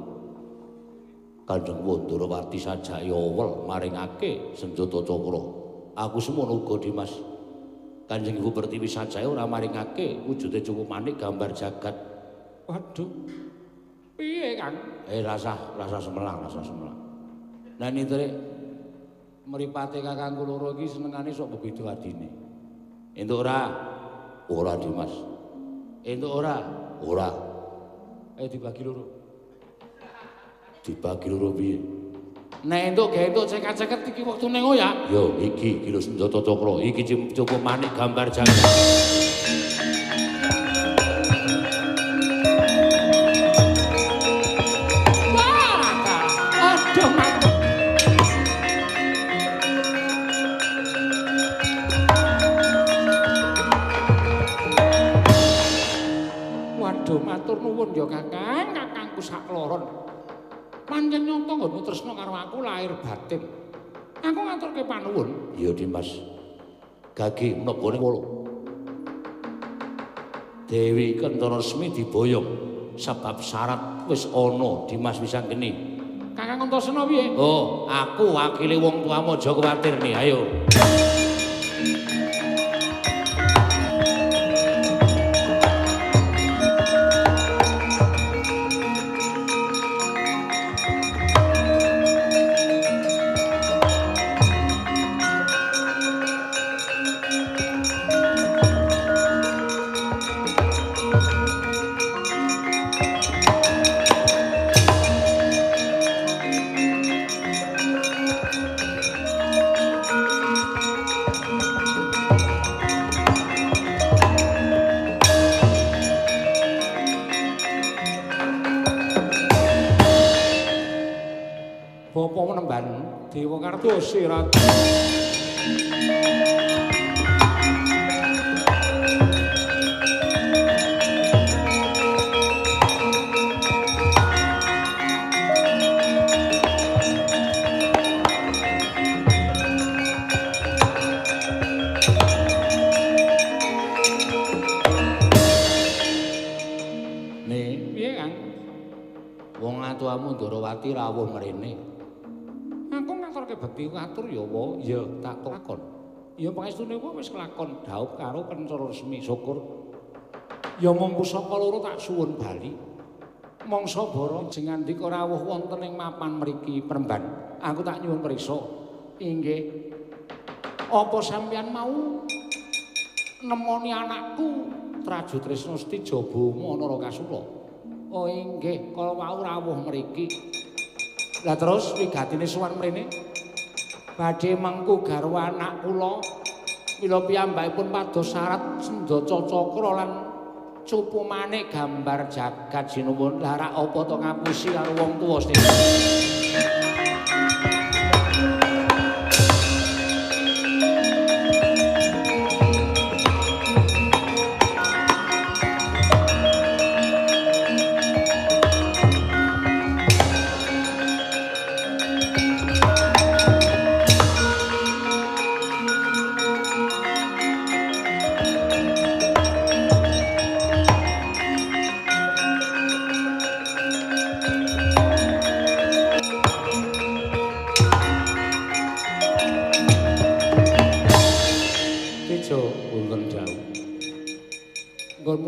Kanjeng Wandarawati sajake owel maringake senjata cakra. Aku semono uga Dimas. Kanjeng Ibu Pertiwi sajake ora maringake wujude cukup manik gambar jagat. Waduh. Piye Kang? Rasah semelang, rasah semelang. Lah nitrik mripate kakangku loro iki senengane sok bebeda adine. Entuk ora? Ora Dimas. Entuk ora? Ora. Dibagi loro. Dibagi loro piye? Nek entuk gawe entuk ceket-ceket iki wektune ngoyak. Yo iki lho senjata cakra, iki cukup manik gambar jagat. Waduh, matur nuwun ya Kakang, kakangku sakloron. Pancen nyata nggonmu tresna karo aku lahir batin. Aku ngaturke panuwun. Iya Dimas. Gage menapa ning wolo. Dewi Kencana Resmi diboyong sebab syarat wis ana Dimas Wisanggeni. Kakang Antasena piye? Oh, aku wakile wong tuamu aja kuwatir nih, ayo. Dewa Kartosi Ratu. Nih, piye Kang? Wong atuamu Ndorowati rawuh mrene. Bekti atur ya wa, ya tak lakon. Ya pangestune wa wis kelakon dhaup karo Kencana Resmi syukur. Ya mung pusaka loro tak suwun bali. Mangsa bara jengandika rawuh wonten ing mapan mriki Premban. Aku tak nyuwun priksa. Inggih. Apa sampeyan mau nemoni anakku Traju Tresna Setija Boma Narakasura? Oh inggih, kala wau rawuh mriki. Lah terus wigatine sowan mrene? Badhe mengku garwa anak kula mila piyambakipun pados syarat senjata cakra lan cupu manik gambar jagat sinuwun. Lah rak apa to ngapusi karo wong tuwa sing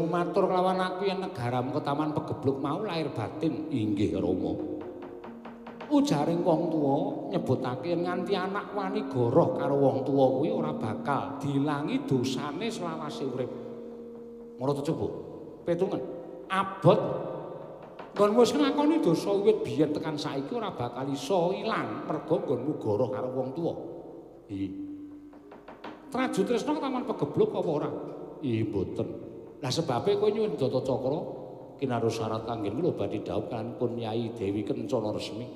matur kelawan aku yen negaramu ketaman pegebluk mau lahir batin. Inggih Rama. Ujaring wong tuwa nyebutake yen nganti anak wani goroh karo wong tuwa kuwi ora bakal dilangi dosane selawase urip. Ngono to coba. Petungen. Abot. Nggonmu wis nglakoni dosa wiwit biyen tekan saiki ora bakal iso ilang mergo nggonmu goroh karo wong tuwa. Iya. Traju Tresna ketaman pegebluk apa ora? Iya mboten. Lah sebabe kowe nyuwun Data Cakra kinarya syarat kangge kula badhe dhaup kaliyan Nyai Dewi Kencana Resmi.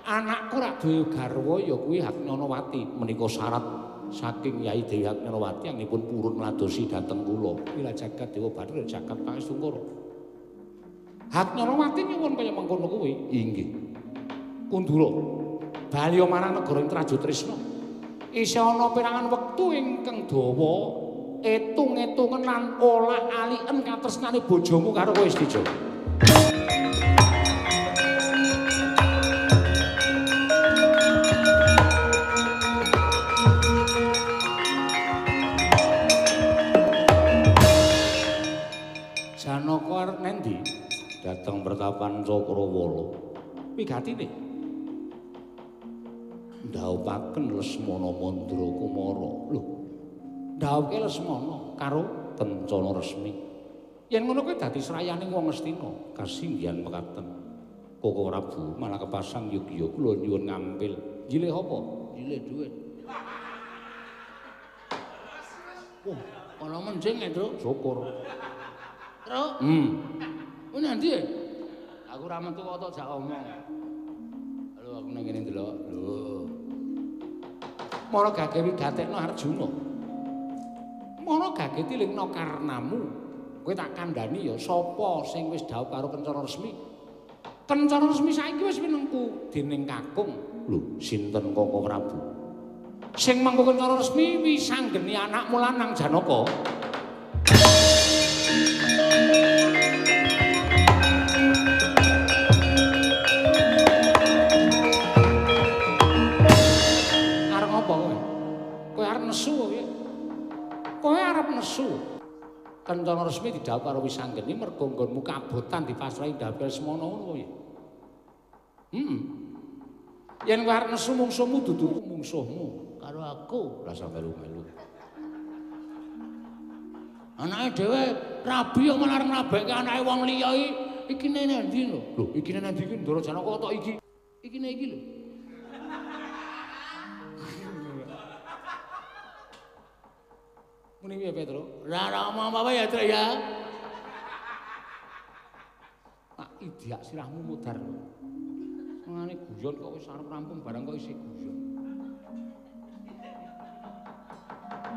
Anakku rak duwe garwa ya kuwi Haknyanawati. Menika syarat saking Nyai Dewi Haknyanawati anggenipun purun ngladosi dhateng kula. Wila jagat Dewa Bathara jagat Pangestungkara. Hak Nyarawati nyuwun kaya mengkono kuwi. Inggih. Kundura bali marang negara ing Trajutrisna. Isih ana perangan wektu ingkang dawa, etung-etungen lan olak-aliken katresnane bojomu karo kowe Setija. Janaka arep nendi? Dhateng pertapan Cakrawala. Wigatine ndhawuhaken Lesmana Mandra Kumara. Lho, ndhawuhke Lesmana karo Kencana Resmi. Yen ngono kuwi dadi srayane wong Ngastina. Kasinggihan mekaten. Koko Prabu malah kepasang yogya kula nyuwun ngampil. Nyilih apa? Nyilih dhuwit. Wah, ana menjing e, Truk. Syukur. Truk. Kuwi nang ndi? Aku ora metu kok tok jak omong. Lho aku nang kene ndelok. Lho. Mara gage wigatekno Arjuna. Mara gage tilingno karnamu. Kowe tak kandhani ya sapa sing wis dhawuh karo Kencana Resmi. Kencana Resmi saiki wis winengku dening kakung. Lho, sinten Koko Prabu? Sing mangku Kencana Resmi wisanggeni anakmu lanang Janaka. Arep ngopo kowe? Kowe arep nesu kowe? Kowe arep nesu. Kencana Resmi didhawuh karo Wisanggeni mergo nggonmu kabotan dipasrahi dhawuh Lesmana ngono kowe. Heeh. Yen kowe arep nesu mungsuhmu dudu mungsuhmu karo aku. Rasa melu-melu. Anake dhewe rabi kok malah arep ngrabekke anake wong liya iki. Ikine nang ndi lho? Lho, ikine nang ndi iki Ndara Janaka tok iki? Ikine iki lho. Muni piye, Petro? Ora ora omong apa-apa ya, Truk ya. Tak idyak sirahmu mudhar. Senengane guyon kok wis arep rampung barang kok isih guyon.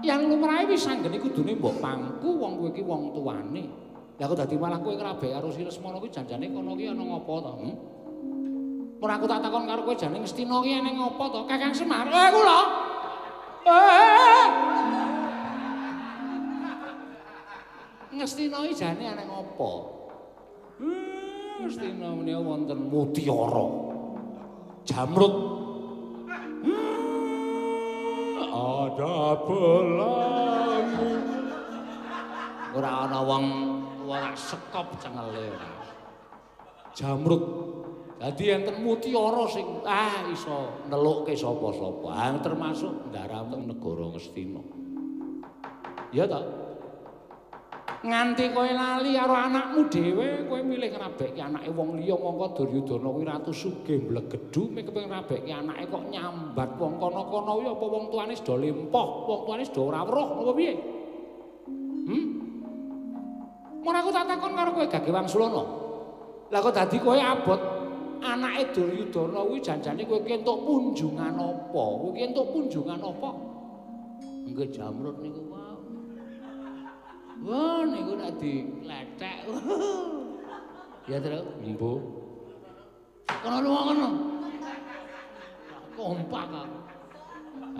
Yang lumrahe wis anggene kudune mbok pangku wong kowe iki wong tuane. Lah kok dadi malah kowe ngrabek karo si Lesmana kuwi janjane kono ki ana ngapa to? Ora aku tak takon karo kowe jane Ngastina ki eneng ngapa to? Kakang Semar. Eh kula. Eh. Ngastina iki jane eneng apa? Ngastina menika wonten mutiara. Jamrut. Ada pelangi. Ora ana wong ora sekop cengele ora. Jamrut. Dadi enten mutiara sing iso nelukke sapa-sapa, termasuk ndharateng negara Ngastina. Ya ta? Nganti kowe lali karo anakmu dhewe, kowe milih ngrabekke anake wong liya mongko Duryudana kuwi ratu sugih mblegedhu mek kepengin ngrabekke anake kok nyambat wong kono-kono kuwi apa wong tuane sedo lempoh, wong tuane sedo ora weruh apa piye? Ora aku tak takon karo kowe Gage Wangsulana. Lah kok dadi kowe abot anake Duryudana kuwi janjane kowe ki entuk punjungan apa? Kowe ki entuk punjungan apa? Nggih jamrut niku wae. Wah niku nek diklethek. Ya Truk, embuh. Kono lunga kono. Kompak aku.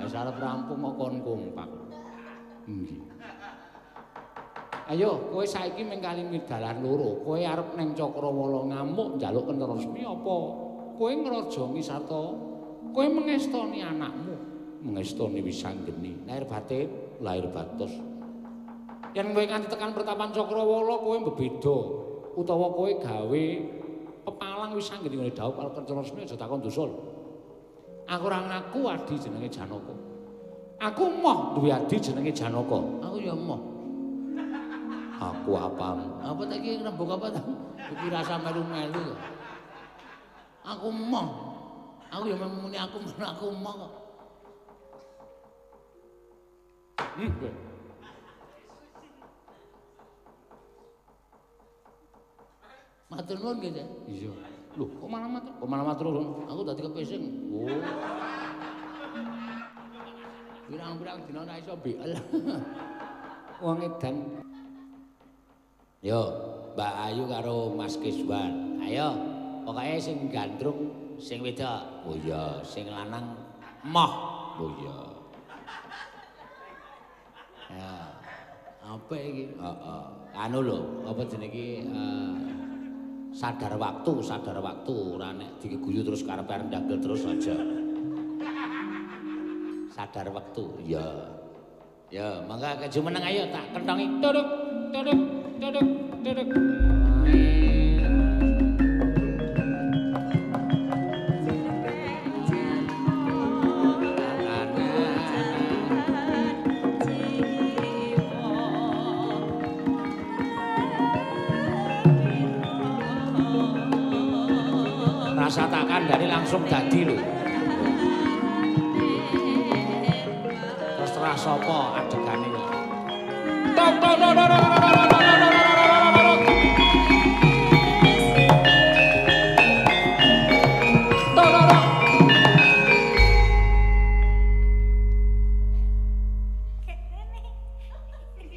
Wis arep rampung kok kon kompak. Nggih. Ayo, kowe saiki mung kali dalan loro. Kowe arep neng Cakrawala ngamuk njaluk Kencana Resmi apa? Kowe ngrajangi sarta kowe mengestoni anakmu, mengestoni Wisanggeni. Lahir batin, lahir batos. Yen kowe nganti tekan pertapan Cakrawala kowe mbebeda utawa kowe gawe pepalang Wisanggeni ngene dhawuh karo Kencana Resmi aja takon dosa. Aku ora ngaku adi jenenge Janaka. Aku moh duwe adi jenenge Janaka. Aku ya moh. Aku apamu? Apa ta iki rembug apa ta? Iki rasa melu-melu. Aku moh. Aku ya muni aku aku moh kok. Matur nuwun nggih, Cak. Iya. Lho, kok malah matur? Kok malah matur nuwun? Aku dadi kepesing. Oh. Pirang-pirang dina ora iso BL. Wong edan. Yo, Mbak Ayu karo Mas Kiswan. Ayo, pokoke sing gandrung sing wedok. Oh iya, sing lanang moh. Oh iya. Ya. Apa iki? Heeh. Anu lho, apa jenenge iki sadar waktu ora nek diguyu terus karepe arep ndagel terus aja. Sadar waktu. Iya. Ya, mangga keju meneng ayo tak kentongi. Tuduk, tuduk, tuduk, tuduk. Rasa tak kandhani langsung dadi lho. Terus terah sapa adegane kok. Tok tok tok tok tok tok tok tok tok. Tok tok tok.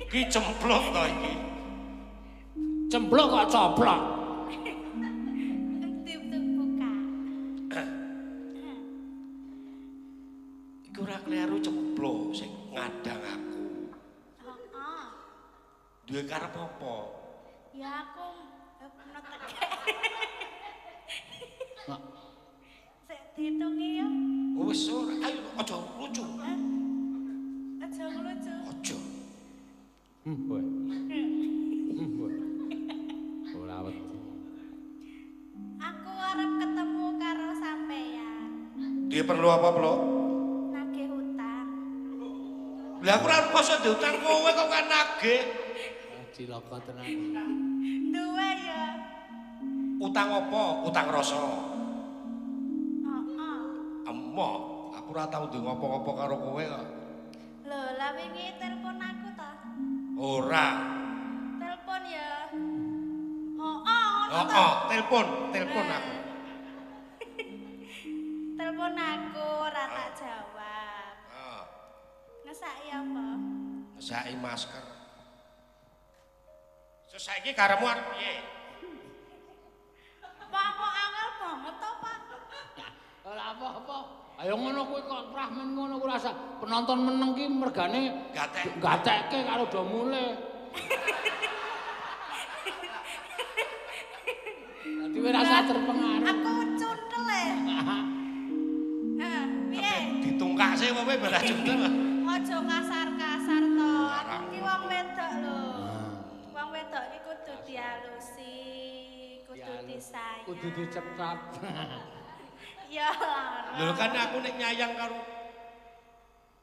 Ki cemplok to iki. Cemplok kok coplok. Iku ora kleru cemplok sing ngadang aku. Heeh. Duwe karep apa? Ya aku netek. Sik diitungi ya. Wis ora, ayo aja lucu. Aja lucu. Aja. Boy. Boy. Ora wedi. Aku arep ketemu karo sampeyan. Dia perlu apa, Plok? Nagih utang. Lah aku ora kuasa diutang kowe kok kan nagih. Cilaka tenan. Duwe ya. Utang apa? Utang rasa. Heeh. Emoh, aku ora tau ndek ngopo-ngopo karo kowe kok. Lho, lah wingi telepon aku ta? Ora. Telepon ya. Heeh, ngono ta. Heeh, telepon, telepon aku. Telepon aku ora tak jawab. Heeh. Ngesaki apa? Ngesaki masker. Terus saiki karepmu arep piye? Pak kok angel banget to, Pak? Ora apa-apa. Ayo ngono kuwi kok prahmen ngono kuwi rasa penonton meneng ki mergane gatek. Gatekke karo do mulih. Dadi kowe rasa terpengaruh. Aku cuntel e. Heeh, piye? Ditungkak sih kowe ben cuntel. Aja kasar-kasar to. Aku ki wong wedok lho. Wong wedok iki kudu dialusi, kudu disayang. Kudu dicekat. Ya lara. Lho kan aku nek nyayang karo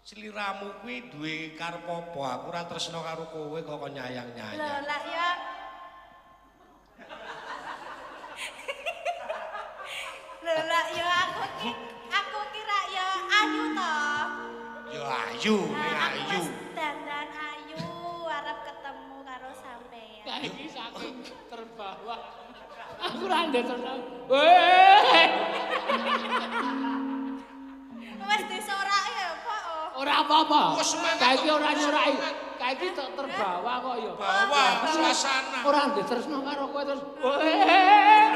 sliramu kuwi duwe karep apa? Aku ora tresno karo kowe kok kok nyayang-nyayang. Lho lah ya. Lho lah ya aku ki rak ya ayu to. Ya ayu, ning ayu. Aku dandan ayu arep ketemu karo sampeyan. Iki saking terbawa. Aku ora ndek tresno. Weh. Wes disoraki ya, Pak. Ora apa-apa. Kae iki ora nyoraki. Kae iki terbawa kok ya. Bawa suasana. Ora ndek tresno karo kowe terus. Weh.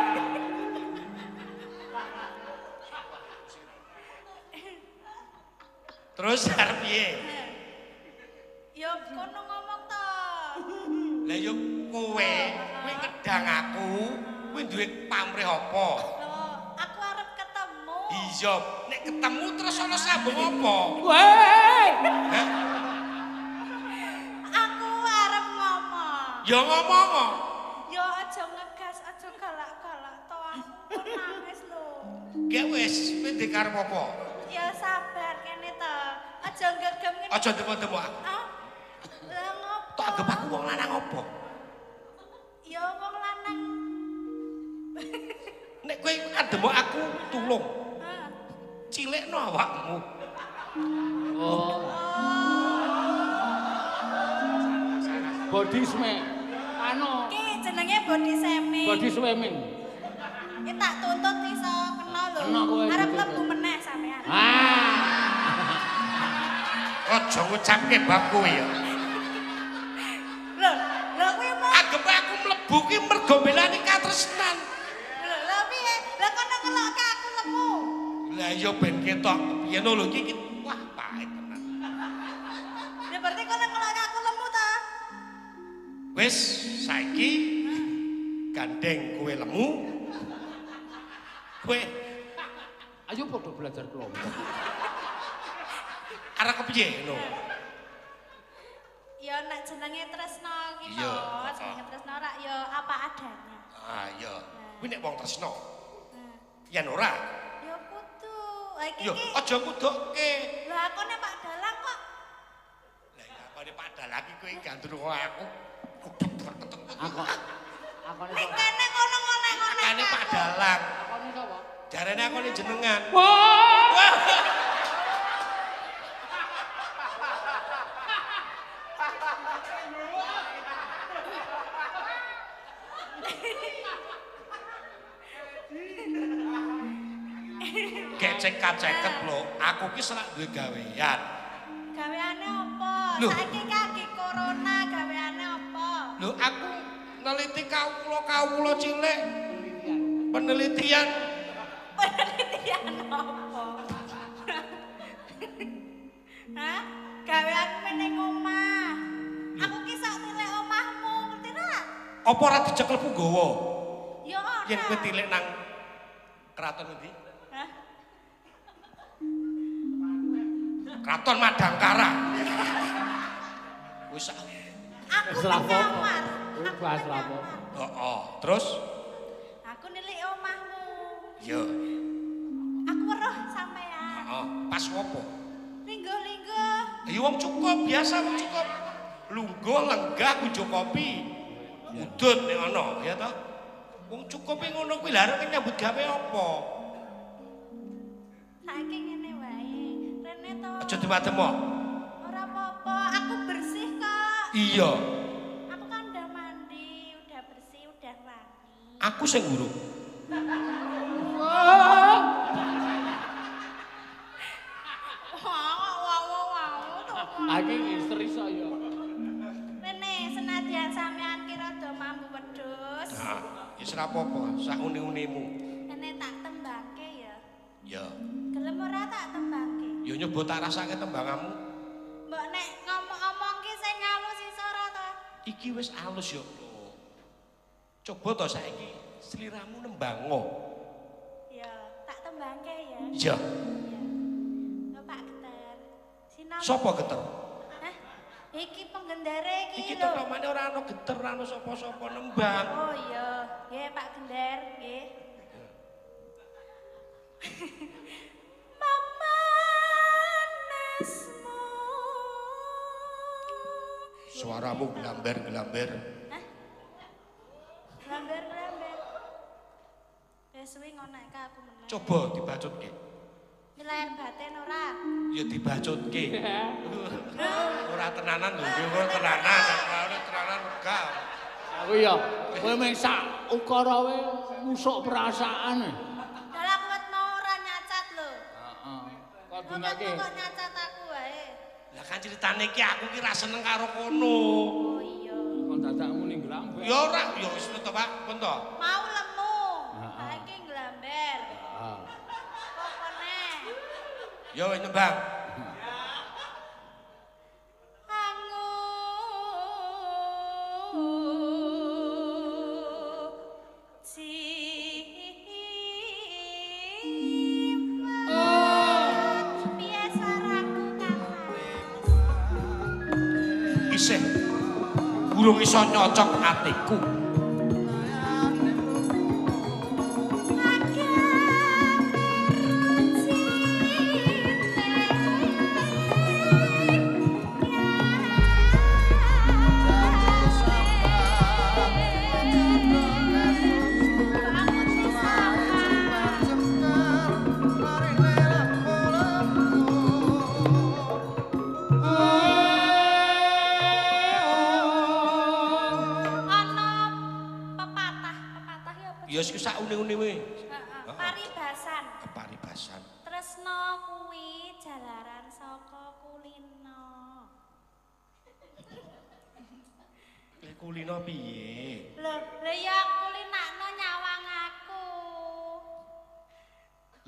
Terus arep piye? Ya kono ngomong to. Lah ya kowe, kowe ngedang aku, kowe duwe pamrih apa? Lho, aku arep ketemu. Iya, nek ketemu terus ana sambung apa? Weh. Hah? Aku arep ngomong. Ya ngomong. Ya aja ngegas, aja galak-galak to aku nangis lho. Gek wis, kowe ndek karep apa? Ya sabar kene to. Aja gegem ngene. Aja demo-demo aku. Ah. Lah ngopo? Tak anggap aku wong lanang apa? Ya wong lanang. Nek kowe ademo aku tulung. Heeh. Cilikno awakmu. Oh. Body swimming. Anu. Ki jenenge body shaming. Body swimming. Ki tak tuntut iso kena lho. Arep mlebu meneh sampean. Ah. Aja ngucapke bab kuwi ya. Lho, lho kuwi mau anggep aku mlebu Ibu ki mergo belani katresnan. Lho, lha piye? Lah kono ngelokke aku lemu. Lah iya ben ketok kepiye lho iki wah pahit tenan. Ya berarti kono ngelokke aku lemu ta? Wis saiki gandeng kowe lemu. Kowe ayo padha belajar kelompok. Arep kepiye ngono? Ya nek jenenge tresno ki to, jenenge tresno rak ya apa adanya. Ah iya. Kuwi nek wong tresno. Yen ora? Ya kudu. Iki iki aja kudokke. Lah akone Pak Dalang kok. Lah iya akone Pak Dalang iki kowe gandrung aku. Aku akone ning kene kono ngene-ngene. Akone Pak Dalang. Akone sapa? Jarene akone jenengan. Wah. Kecek-keceket lho, aku ki selak duwe gawean. Gaweane apa? Saiki kaki corona gaweane apa? Lho aku neliti kawula-kawula cilik. Penelitian. Penelitian apa? Hah? Gaweanmu ning omah. Aku ki sok tilik omahmu, ngerti ra? Apa ora dicekel punggawa? Ya ora. Yen kowe tilik nang kraton endi? Hah? Kraton Madangkara. Wis aku menyamar. Wis lapo. Heeh, terus aku nilik omahmu. Iya. Aku weruh sampean. Heeh, pas ngopo? Lingguh-lingguh. Ya wong cukup, biasa wong cukup. Lungguh lenggah kunjuk kopi. Udut nek ana, ya toh. Wong cukup ngono kuwi lha arep nyambut gawe apa? Saiki ngene wae. Rene to. Aja diwademok. Ora apa-apa, aku bersih kok. Iya. Aku kan udah mandi, udah bersih, udah wangi. Aku sing urung. Wah. Wah, wah, wah, wah. Aku istri saya. Rene, senadyan sampean ki rada mambu wedhus. Nah, wis ora apa-apa, sak uni-unimu. Rene tak tembangke ya. Ya. Gelem ora tak tembangke? Ya nyoba tak rasake tembanganmu. Mbok nek ngomong-omong ki sing alus iso ora to? Iki wis alus ya, Bro. Coba to saiki sliramu nembango. Ya, tak tembangke ya. Iya. Ya. Lho Pak Geter. Sinau. Sopo Geter? Hah? Iki penggendare iki Iki lho. totomane ora ana geter, ora ana sapa-sapa nembang. Oh iya, nggih Pak Gender, nggih. Mamanesmu. Suaramu glamber-glamber. Hah? Glamber-glamber. Wis suwi ngonekke aku meneh. Coba dibacutke. Iki lahir batin ora? Ya dibacutke. Ora tenanan lho, ora tenanan, ora tenanan enggak. Aku ya, kowe mung sak ukara wae musuk perasaan. Lah aku wet mau ora nyacat lho. Heeh. Kok kok nyacat aku wae. Lah kan ceritane iki aku ki ra seneng karo kono. Oh iya. Kok dadak muni nglamber. Ya ora, ya wis to Pak, pun to. Mau lemu. Saiki nglamber. Heeh. Pokone. Ya wis nembang. Isih urung iso nyocok atiku. Ya wis sak une-une wae. Heeh, paribasan. Paribasan. Tresno kuwi jalaran saka kulino. Kulino piye? Lho, lha ya kulinakno nyawang aku.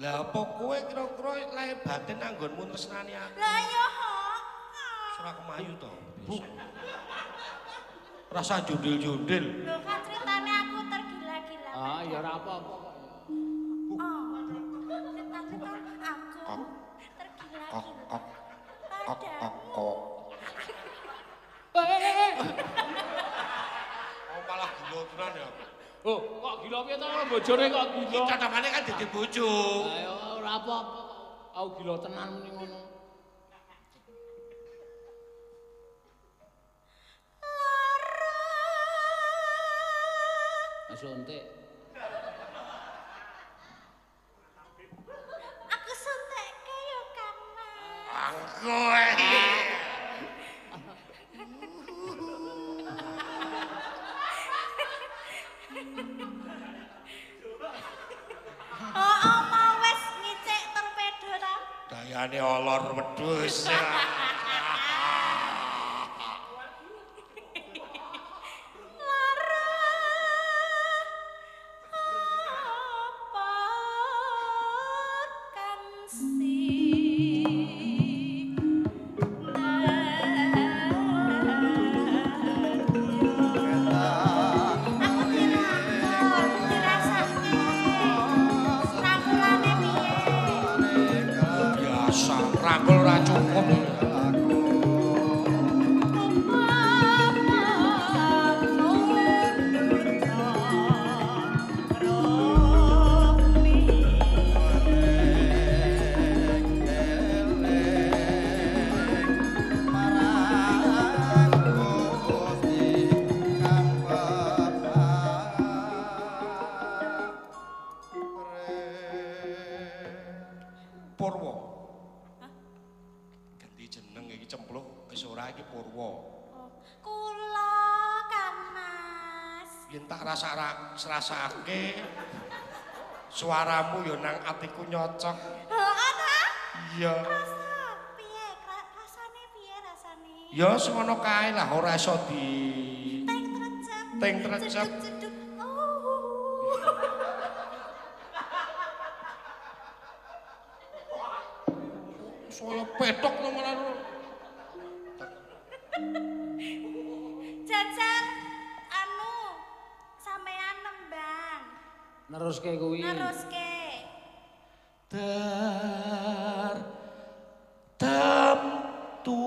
Lah apa kowe kira-kira lahir batin anggonmu tresnani aku? Lah ya heeh. Ora kemayu to. Bu. Rasa jundil-jundil. Lho kan ceritane aku tergila-gila. Ah ya ora apa-apa kok. Oh. Ceritane aku tergila-gila. Kok. Oh malah gila tenan ya. Oh, kok gila piye to bojone kok gila? Iki cocokane kan dadi bojo. Lah ya ora apa-apa kok. Aku gila tenan muni ngono. Lara. Suntik. Aku suntekke ya Kang Mas. Angko. Oh, mau wis ngicik torpedo ta? Dayane olor wedhus. Lara apa kang si aku dirasake rangkulane piye? Biasa, rangkul ora cukup. Purwo. Ganti jeneng iki cempluk wis ora iki Purwo. Kula Kang Mas. Yen tak rasake suaramu ya nang atiku nyocok. Heeh ta? Iya. Rasa piye? Rasane piye rasane? Ya semono kae lah ora iso di Teng trecep. Teng trecep. Ceduk-ceduk. Oh. Saya petok no malah. Jajal anu sampean nembang. Neruske kuwi. Neruske. Tertentu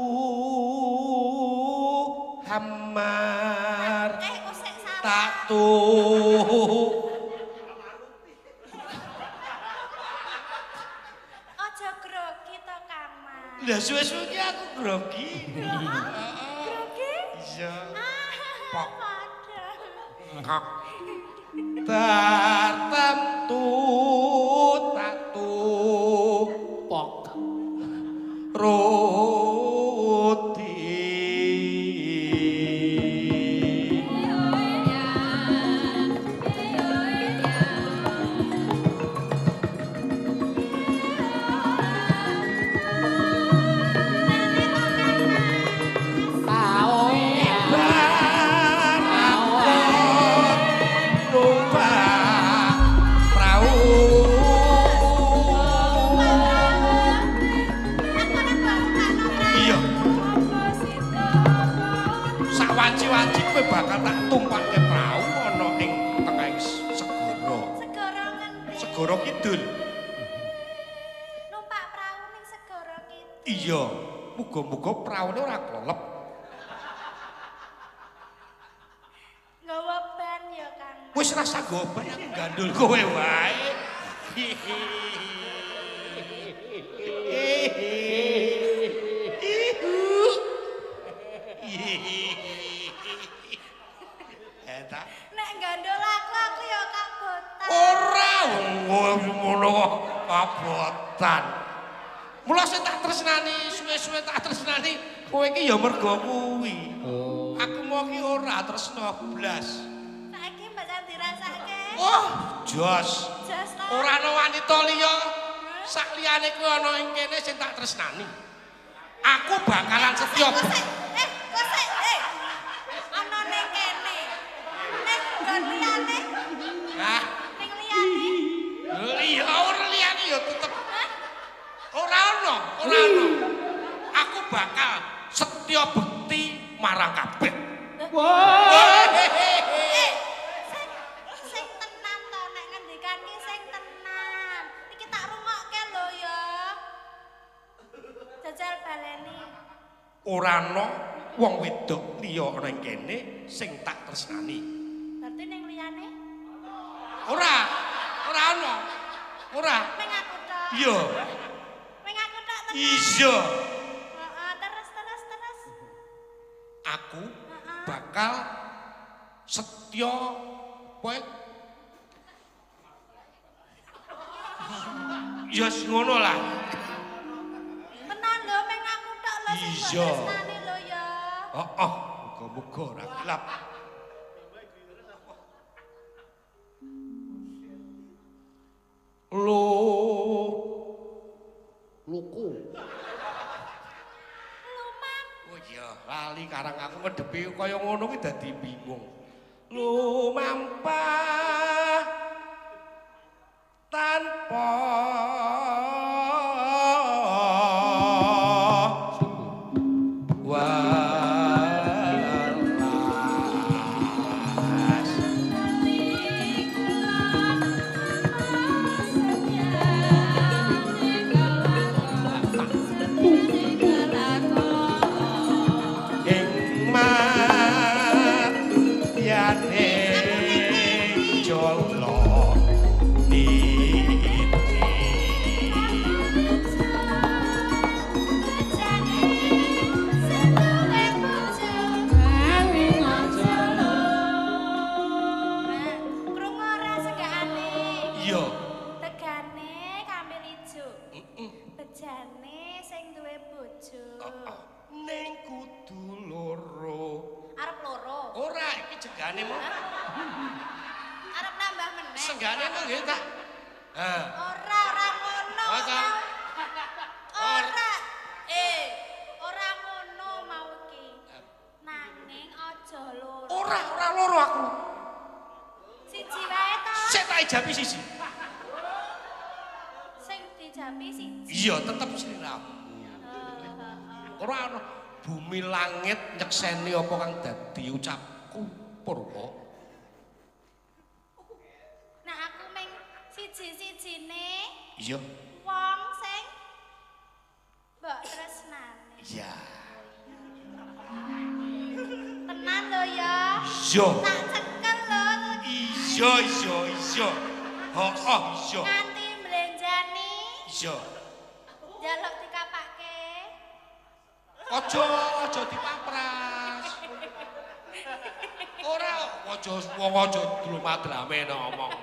hamar Kok sik salah. tak tuh. Aja grogi to Kang Mas. Lah suwe-suwe iki aku grogi. Grogi? Iya. Ah, Pok. padha. Kok. Tertentu tak tuh Pok. roti. Rene to Kang Mas. Numpak prau. Aku nek mbok tukakno prau. Iya. Sak wanci-wanci kowe bakal tak tumpakke prau ana ing tengahing segara. Segara ngendi? Segara Kidul. Numpak prau ning segara kidul. Iya, muga-muga praune ora klelep. Nggawa ban ya Kang Mas. Wis rasa goban aku gandul kowe wae. Eta Nek gandul aku ya kabotan. ora wong ngono kok kabotan. Mula sing tak tresnani, suwe-suwe tak tresnani, kowe iki ya mergo kuwi. Oh. Aku mau ki ora tresno blas. Saiki mbak dirasake. Oh, jos. Jos ta. Ora ana wanita liya sak liyane kuwi ana ing kene sing tak tresnani. Aku bakalan setya. Kok sik, eh, kok sik, eh. Ana ning kene. Ora ono. Aku bakal setya bekti marang kabeh. Wah. Sing tenan to nek ngendikan ki sing tenan. Iki tak rungokke lho ya. Jajal baleni. Ora ana wong wedok liya ana ing kene sing tak tresnani. Berarti ning liyane? Ora. Ora ana. Ora. Meng aku tok. Iya. Meng aku tok tenan. Iya. Heeh, terus terus terus. Aku bakal setya poe. Ya ngono lah. Tenan lho meng aku tok lho sing mbok tresnani lho ya. Heeh, muga-muga ora kilap. Lo luku. Lumam. Oh iya, lali karang aku ngedepi kaya ngono ki dadi bingung. Lumampah tanpa welas. Ing matyane jolo niti. Krungu ora segakane? Iya. Tegane kambil ijo. Bejane sing duwe bojo. Ning kudu loro. Arep loro. Ora, iki jegane mo. Arep nambah meneh. Senggane mo nggih ta? Ha. Ora, ora ngono. Oh, ta? Ora. Ora ngono mau iki. Nanging aja loro. Ora, ora loro aku. Siji wae to. Sik tak ijabi siji. Sing dijabi siji. Iya, tetep sliramu. Ora ana bumi langit nyekseni apa kang dadi ucapku Purwa. Nah aku meng siji-sijine Iya. wong sing mbok tresnani. Iya. Tenan lho ya. Iya. Tak cekel lho. Iya, iya, iya. Heeh, iya. Nganti mblenjani. Iya. Njaluk dikapake. Aja, aja dipapras. Ora, aja wong aja dlumadrame nek ngomong.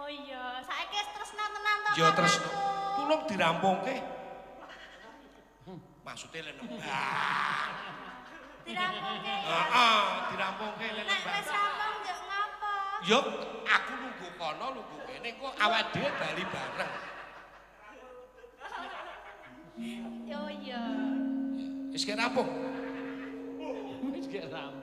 Oh iya, saiki wis tresna tenan to. Ya karo tresna. aku? Tulung dirampungke. Maksude le nembang. Dirampungke ya. Heeh, dirampungke le Nek nembang. wis rampung yo ngopo? Yo aku nunggu kono, nunggu kene kok awake dhewe bali bareng. Yo iya. Wis kek rampung. Wis gek rampung.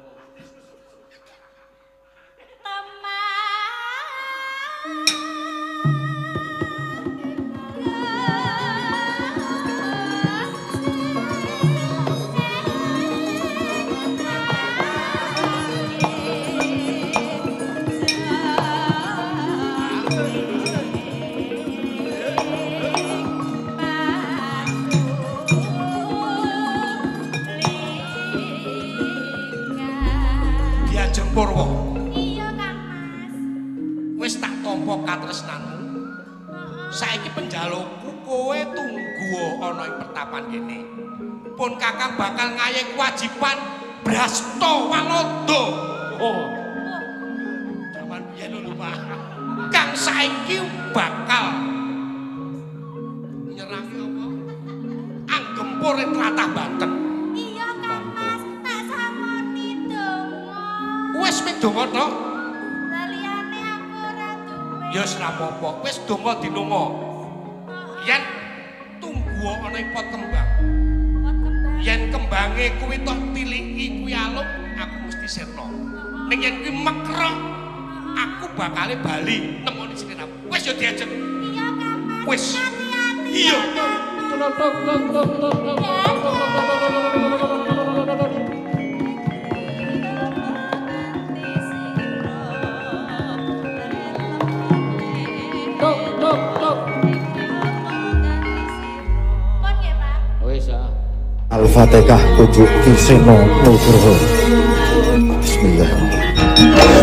Diajeng Purwa. Iya Kang Mas. Wis tak tampa katresnanmu. Saiki penjalukku kowe tunggu ana ing pertapan kene. Pun Kakang bakal ngayahi kewajiban Brasta Walanda. Oh. Jaman biyen lho, Pak. Kang saiki bakal nyerangi apa? Anggempur ing tlatah Banten. Iya Kang Mas, tak sangoni donga. Wis mung donga tok. Lah liyane aku ora duwe. Ya wis ora apa-apa. Wis donga dinonga. Yen tunggu ana ing pot kembang. Pot kembang. Yen kembange kuwi tok tiliki kuwi alum, aku mesti sirna. Ning yen kuwi mekrok, aku bakale bali nemoni sliramu. Wis ya diajeng. Iya Kang Mas. Wis. Hati-hati. Iya. ya, Kang Tok tok tok tok tok. Tok tok tok. Pun nggih, Pak. Wis ah. Al-Fatihah Pujuk Ki Seno Nugroho. Bismillahirrahmanirrahim.